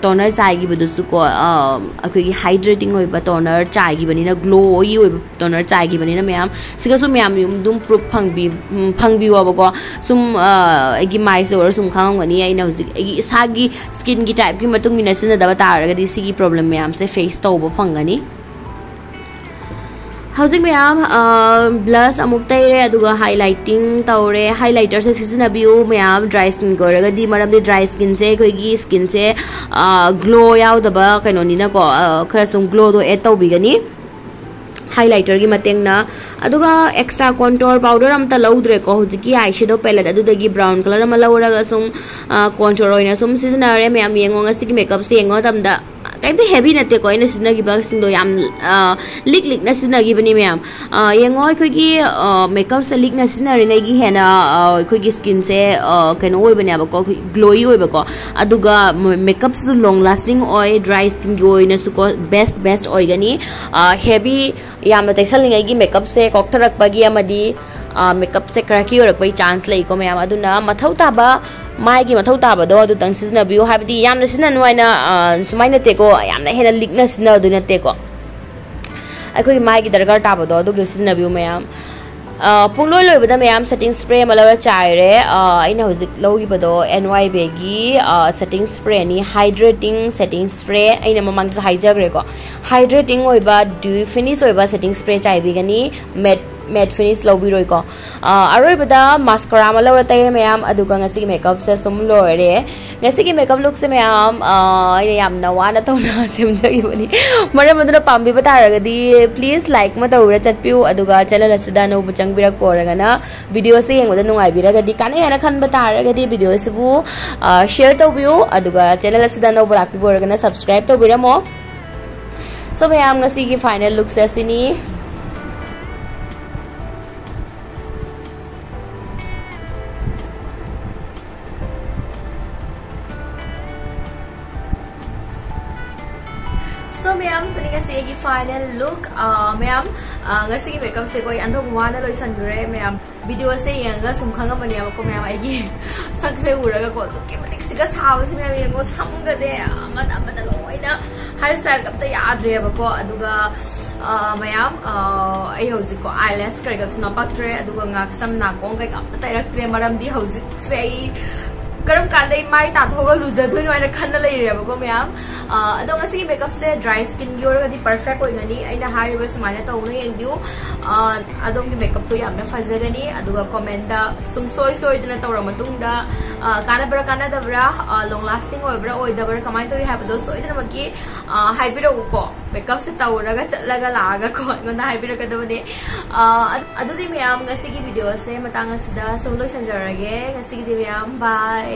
ꯇꯣꯅꯔ ꯆꯥꯏꯈꯤꯕꯗꯨꯁꯨꯀꯣ, ꯑꯩꯈꯣꯏꯒꯤ ꯍꯥꯏꯗ꯭ꯔꯦꯇꯤꯡ ꯑꯣꯏꯕ ꯇꯣꯅꯔ ꯆꯥꯏꯈꯤꯕꯅꯤꯅ, ꯒ꯭ꯂꯣ ꯑꯣꯏꯕ ꯇꯣꯅꯔ ꯆꯥꯏꯈꯤꯕꯅꯤꯅ ꯃꯌꯥꯝ, ꯁꯤꯒꯁꯨ ꯃꯌꯥꯝ ꯑꯗꯨꯝ ꯄ꯭ꯔꯨꯞ ꯐꯪꯕꯤ ꯐꯪꯕꯤꯌꯣꯕꯀꯣ꯫ ꯁꯨꯝ ꯑꯩꯒꯤ ꯃꯥꯏꯁꯦ ꯑꯣꯏꯔ ꯁꯨꯝ ꯈꯪꯉꯝꯒꯅꯤ꯫ ꯑꯩꯅ ꯍꯧꯖꯤꯛ ꯑꯩꯒꯤ ꯏꯁꯥꯒꯤ ꯁ꯭ꯀꯤꯟꯒꯤ ꯇꯥꯏꯞꯀꯤ ꯃꯇꯨꯡ ꯏꯟꯅ ꯁꯤꯖꯤꯟꯅꯗꯕ ꯇꯥꯔꯒꯗꯤ ꯁꯤꯒꯤ ꯄ꯭ꯔꯣꯕ꯭ꯂꯦꯝ ꯃꯌꯥꯝꯁꯦ ꯐꯦꯁ ꯇꯧꯕ ꯐꯪꯒꯅꯤ꯫ ꯍꯧꯖꯤꯛ ꯃꯌꯥꯝ ꯕ꯭ꯂꯁ ꯑꯃꯨꯛ ꯇꯩꯔꯦ, ꯑꯗꯨꯒ ꯍꯥꯏꯂꯥꯏꯇꯤꯡ ꯇꯧꯔꯦ꯫ ꯍꯥꯏꯂꯥꯏꯇꯔꯁꯦ ꯁꯤꯖꯤꯟꯅꯕꯤꯌꯨ ꯃꯌꯥꯝ, ꯗ꯭ꯔꯥꯏ ꯁ꯭ꯀꯤꯟꯒꯤ ꯑꯣꯏꯔꯒꯗꯤ, ꯃꯔꯝꯗꯤ ꯗ꯭ꯔꯥꯏ ꯁ꯭ꯀꯤꯟꯁꯦ ꯑꯩꯈꯣꯏꯒꯤ ꯁ꯭ꯀꯤꯟꯁꯦ ꯒ꯭ꯂꯣ ꯌꯥꯎꯗꯕ ꯀꯩꯅꯣꯅꯤꯅꯀꯣ, ꯈꯔ ꯁꯨꯝ ꯒ꯭ꯂꯣꯗꯣ ꯑꯦꯗ ꯇꯧꯕꯤꯒꯅꯤ ꯍꯥꯏꯂꯥꯏꯇꯔꯒꯤ ꯃꯇꯦꯡꯅ꯫ ꯑꯗꯨꯒ ꯑꯦꯛꯁꯇ꯭ꯔꯥ ꯀꯣꯟꯇꯣꯔ ꯄꯥꯎꯗꯔ ꯑꯝꯇ ꯂꯧꯗ꯭ꯔꯦꯀꯣ꯫ ꯍꯧꯖꯤꯛꯀꯤ ꯑꯥꯏ ꯁꯦꯗꯣ ꯄꯦꯂꯦꯠ ꯑꯗꯨꯗꯒꯤ ꯕ꯭ꯔꯥꯎꯟ ꯀꯂꯔ ꯑꯃ ꯂꯧꯔꯒ ꯁꯨꯝ ꯀꯣꯟꯇꯣꯔ ꯑꯣꯏꯅ ꯁꯨꯝ ꯁꯤꯖꯤꯟꯅꯔꯦ꯫ ꯃꯌꯥꯝ ꯌꯦꯡꯉꯣ, ꯉꯁꯤꯒꯤ ꯃꯦꯀꯞꯁꯦ ꯌꯦꯡꯕ ꯃꯇꯝꯗ ꯀꯩꯝꯇ ꯍꯦꯚꯤ ꯅꯠꯇꯦꯀꯣ ꯑꯩꯅ ꯁꯤꯖꯤꯟꯅꯈꯤꯕꯁꯤꯡꯗꯣ꯫ ꯌꯥꯝ ꯂꯤꯛ ꯂꯤꯛꯅ ꯁꯤꯖꯤꯟꯅꯈꯤꯕꯅꯤ ꯃꯌꯥꯝ꯫ ꯌꯦꯡꯉꯣ, ꯑꯩꯈꯣꯏꯒꯤ ꯃꯦꯀꯞꯁꯦ ꯂꯤꯛꯅ ꯁꯤꯖꯤꯟꯅꯔꯤꯉꯩꯒꯤ ꯍꯦꯟꯅ ꯑꯩꯈꯣꯏꯒꯤ ꯁ꯭ꯀꯤꯟꯁꯦ ꯀꯩꯅꯣ ꯑꯣꯏꯕꯅꯦꯕꯀꯣ, ꯑꯩꯈꯣꯏ ꯒ꯭ꯂꯣꯌꯤ ꯑꯣꯏꯕꯀꯣ꯫ ꯑꯗꯨꯒ ꯃꯦꯀꯞꯁꯨ ꯂꯣꯡ ꯂꯥꯁꯇꯤꯡ ꯑꯣꯏ, ꯗ꯭ꯔꯥꯏ ꯁ꯭ꯀꯤꯟꯒꯤ ꯑꯣꯏꯅꯁꯨꯀꯣ ꯕꯦꯁ ꯕꯦꯁ ꯑꯣꯏꯒꯅꯤ꯫ ꯍꯦꯚꯤ ꯌꯥꯝꯅ ꯇꯩꯁꯜꯂꯤꯉꯩꯒꯤ ꯃꯦꯀꯞꯁꯦ ꯀꯣꯛꯊꯔꯛꯄꯒꯤ ꯑꯃꯗꯤ ꯃꯦꯀꯞꯁꯦ ꯀ꯭ꯔꯦꯛꯀꯤ ꯑꯣꯏꯔꯛꯄꯒꯤ ꯆꯥꯟꯁ ꯂꯩꯀꯣ ꯃꯌꯥꯝ꯫ ꯑꯗꯨꯅ ꯃꯊꯧ ꯇꯥꯕ, ꯃꯥꯏꯒꯤ ꯃꯊꯧ ꯇꯥꯕꯗꯣ ꯑꯗꯨꯇꯪ ꯁꯤꯖꯤꯟꯅꯕꯤꯌꯨ꯫ ꯍꯥꯏꯕꯗꯤ ꯌꯥꯝꯅ ꯁꯤꯖꯤꯟꯅꯅꯨ ꯍꯥꯏꯅ ꯁꯨꯃꯥꯏꯅ ꯅꯠꯇꯦꯀꯣ, ꯌꯥꯝꯅ ꯍꯦꯟꯅ ꯂꯤꯛꯅ ꯁꯤꯖꯤꯟꯅꯗꯣꯏ ꯅꯠꯇꯦꯀꯣ꯫ ꯑꯩꯈꯣꯏꯒꯤ ꯃꯥꯏꯒꯤ ꯗꯔꯀꯥꯔ ꯇꯥꯕꯗꯣ ꯑꯗꯨꯒꯤ ꯁꯤꯖꯤꯟꯅꯕꯤꯌꯨ ꯃꯌꯥꯝ꯫ ꯑ, ꯄꯨꯡꯂꯣꯏ ꯂꯣꯏꯕꯗ ꯃꯌꯥꯝ ꯁꯦꯇꯤꯡ ꯁ꯭ꯄ꯭ꯔꯦ ꯑꯃ ꯂꯧꯔ ꯆꯥꯏꯔꯦ꯫ ꯑ, ꯑꯩꯅ ꯍꯧꯖꯤꯛ ꯂꯧꯔꯤꯕꯗꯣ ꯑꯦꯟ ꯋꯥꯏ ꯕꯦꯒꯤ, ꯑ, ꯁꯦꯇꯤꯡ ꯁ꯭ꯄ꯭ꯔꯦꯅꯤ, ꯍꯥꯏꯗ꯭ꯔꯦꯇꯤꯡ ꯁꯦꯇꯤꯡ ꯁ꯭ꯄ꯭ꯔꯦ꯫ ꯑꯩꯅ ꯃꯃꯥꯡꯗꯁꯨ ꯍꯥꯏꯖꯈ꯭ꯔꯦꯀꯣ, ꯍꯥꯏꯗ꯭ꯔꯦꯇꯤꯡ ꯑꯣꯏꯕ, ꯗ꯭ꯌꯨꯏ ꯐꯤꯅꯤꯁ ꯑꯣꯏꯕ ꯁꯦꯇꯤꯡ ꯁ꯭ꯄ꯭ꯔꯦ ꯆꯥꯏꯕꯤꯒꯅꯤ, ꯃꯦꯠ ꯃꯦꯠ ꯐꯤꯅꯤꯁ ꯂꯧꯕꯤꯔꯣꯏꯀꯣ꯫ ꯑ, ꯑꯔꯣꯏꯕꯗ ꯃꯥꯁꯀꯔꯥ ꯑꯃ ꯂꯧꯔ ꯇꯩꯔꯦ ꯃꯌꯥꯝ, ꯑꯗꯨꯒ ꯉꯁꯤꯒꯤ ꯃꯦꯀꯞꯁꯦ ꯁꯨꯝ ꯂꯣꯏꯔꯦ꯫ ꯉꯁꯤꯒꯤ ꯃꯦꯀꯞ ꯂꯨꯛꯁꯦ ꯃꯌꯥꯝ, ꯑ, ꯑꯩꯅ ꯌꯥꯝꯅ ꯋꯥꯅ ꯇꯧꯅ ꯁꯦꯝꯖꯈꯤꯕꯅꯤ꯫ ꯃꯔꯝ ꯑꯗꯨꯅ ꯄꯥꯝꯕꯤꯕ ꯇꯥꯔꯒꯗꯤ please like ꯑꯃ ꯇꯧꯔ ꯆꯠꯄꯤꯌꯨ, ꯑꯗꯨꯒ ꯆꯦꯅꯦꯜ ꯑꯁꯤꯗ ꯑꯅꯧꯕ ꯆꯪꯕꯤꯔꯛꯄ ꯑꯣꯏꯔꯒꯅ, ꯚꯤꯗꯤꯑꯣꯁꯦ ꯌꯦꯡꯕꯗ ꯅꯨꯡꯉꯥꯏꯕꯤꯔꯒꯗꯤ, ꯀꯥꯟꯅꯩ ꯍꯥꯏꯅ ꯈꯟꯕ ꯇꯥꯔꯒꯗꯤ ꯚꯤꯗꯤꯑꯣꯁꯤꯕꯨ, ꯑ, ꯁꯤꯌꯔ ꯇꯧꯕꯤꯌꯨ, ꯑꯗꯨꯒ ꯆꯦꯅꯦꯜ ꯑꯁꯤꯗ ꯑꯅꯧꯕ ꯂꯥꯛꯄꯤꯕ ꯑꯣꯏꯔꯒꯅ ꯁꯕꯁꯀ꯭ꯔꯥꯏꯕ ꯇꯧꯕꯤꯔꯝꯃꯣ꯫ So ꯃꯌꯥꯝ, ꯉꯁꯤꯒꯤ ꯐꯥꯏꯅꯦꯜ ꯂꯨꯛꯁꯦ ꯑꯁꯤꯅꯤ꯫ So ꯃꯌꯥꯝ, ꯁꯤꯅꯤ ꯉꯁꯤ ꯑꯩꯒꯤ ꯐꯥꯏꯅꯦꯜ ꯂꯨꯛ꯫ ꯑ, ꯃꯌꯥꯝ, ꯑ, ꯉꯁꯤꯒꯤ ꯃꯦꯀꯞꯁꯦꯀꯣ ꯑꯩ ꯑꯟꯊꯣꯛꯅ ꯋꯥꯅ ꯂꯣꯏꯁꯟꯈ꯭ꯔꯦ ꯃꯌꯥꯝ꯫ ꯚꯤꯗꯤꯑꯣꯁꯦ ꯌꯦꯡꯉꯒ ꯁꯨꯝ ꯈꯪꯉꯝꯃꯅꯦꯕꯀꯣ ꯃꯌꯥꯝ, ꯑꯩꯒꯤ ꯁꯛꯁꯦ ꯎꯔꯒꯀꯣ꯫ ꯑꯗꯨꯛꯀꯤ ꯃꯇꯤꯛ ꯁꯤꯒ ꯁꯥꯕꯁꯦ ꯃꯌꯥꯝ ꯌꯦꯡꯉꯣ, ꯁꯝꯒꯁꯦ ꯑꯃꯗ ꯑꯃꯗ ꯂꯣꯏꯅ, ꯍꯤꯌꯔ ꯁ꯭ꯇꯥꯏꯜꯒ ꯑꯝꯇ ꯌꯥꯗ꯭ꯔꯦꯕꯀꯣ꯫ ꯑꯗꯨꯒ, ꯑ, ꯃꯌꯥꯝ, ꯑ, ꯑꯩ ꯍꯧꯖꯤꯛꯀꯣ ꯑꯥꯏꯂꯦꯁ ꯀꯩꯀꯥꯁꯨ ꯅꯞꯄꯛꯇ꯭ꯔꯦ, ꯑꯗꯨꯒ ꯉꯥꯛꯁꯝ ꯅꯥꯀꯣꯡ ꯀꯩꯀꯥ ꯑꯝꯇ ꯇꯩꯔꯛꯇ꯭ꯔꯦ, ꯃꯔꯝꯗꯤ ꯍꯧꯖꯤꯛꯁꯦ ꯑꯩ ꯀꯔꯝ ꯀꯥꯟꯗ ꯑꯩ ꯃꯥꯏ ꯇꯥꯊꯣꯛꯑꯒ ꯂꯨꯖꯗꯣꯏꯅꯣ ꯍꯥꯏꯅ ꯈꯟꯅ ꯂꯩꯔꯦꯕꯀꯣ ꯃꯌꯥꯝ꯫ ꯑ, ꯑꯗꯣ ꯉꯁꯤꯒꯤ ꯃꯦꯀꯞꯁꯦ ꯗ꯭ꯔꯥꯏ ꯁ꯭ꯀꯤꯟꯒꯤ ꯑꯣꯏꯔꯒꯗꯤ ꯄꯔꯐꯦꯛ ꯑꯣꯏꯒꯅꯤ꯫ ꯑꯩꯅ ꯍꯥꯏꯔꯤꯕ ꯁꯨꯃꯥꯏꯅ ꯇꯧꯅ ꯌꯦꯡꯕꯤꯌꯨ꯫ ꯑ, ꯑꯗꯣꯝꯒꯤ ꯃꯦꯀꯞꯇꯣ ꯌꯥꯝꯅ ꯐꯖꯒꯅꯤ꯫ ꯑꯗꯨꯒ ꯀꯣꯃꯦꯟꯗ ꯁꯨꯡꯁꯣꯏ ꯁꯣꯏꯗꯅ ꯇꯧꯔ ꯃꯇꯨꯡꯗ, ꯑ, ꯀꯥꯟꯅꯕ꯭ꯔꯥ ꯀꯥꯟꯅꯗꯕ꯭ꯔꯥ, ꯑ, ꯂꯣꯡ ꯂꯥꯁꯇꯤꯡ ꯑꯣꯏꯕ꯭ꯔꯥ ꯑꯣꯏꯗꯕ꯭ꯔꯥ, ꯀꯃꯥꯏꯅ ꯇꯧꯏ ꯍꯥꯏꯕꯗꯣ ꯁꯣꯏꯗꯅꯃꯛꯀꯤ, ꯑ, ꯍꯥꯏꯕꯤꯔꯛꯎꯀꯣ꯫ ꯃꯦꯀꯞꯁꯦ ꯇꯧꯔꯒ ꯆꯠꯂꯒ ꯂꯥꯛꯑꯒꯀꯣ ꯑꯩꯉꯣꯟꯗ ꯍꯥꯏꯕꯤꯔꯛꯀꯗꯕꯅꯦ꯫ ꯑ, ꯑꯗꯨꯗꯤ ꯃꯌꯥꯝ, ꯉꯁꯤꯒꯤ ꯚꯤꯗꯤꯑꯣꯁꯦ ꯃꯇꯥꯡ ꯑꯁꯤꯗ ꯁꯨꯝ ꯂꯣꯏꯁꯤꯟꯖꯔꯒꯦ꯫ ꯉꯁꯤꯒꯤꯗꯤ ꯃꯌꯥꯝ, bye꯫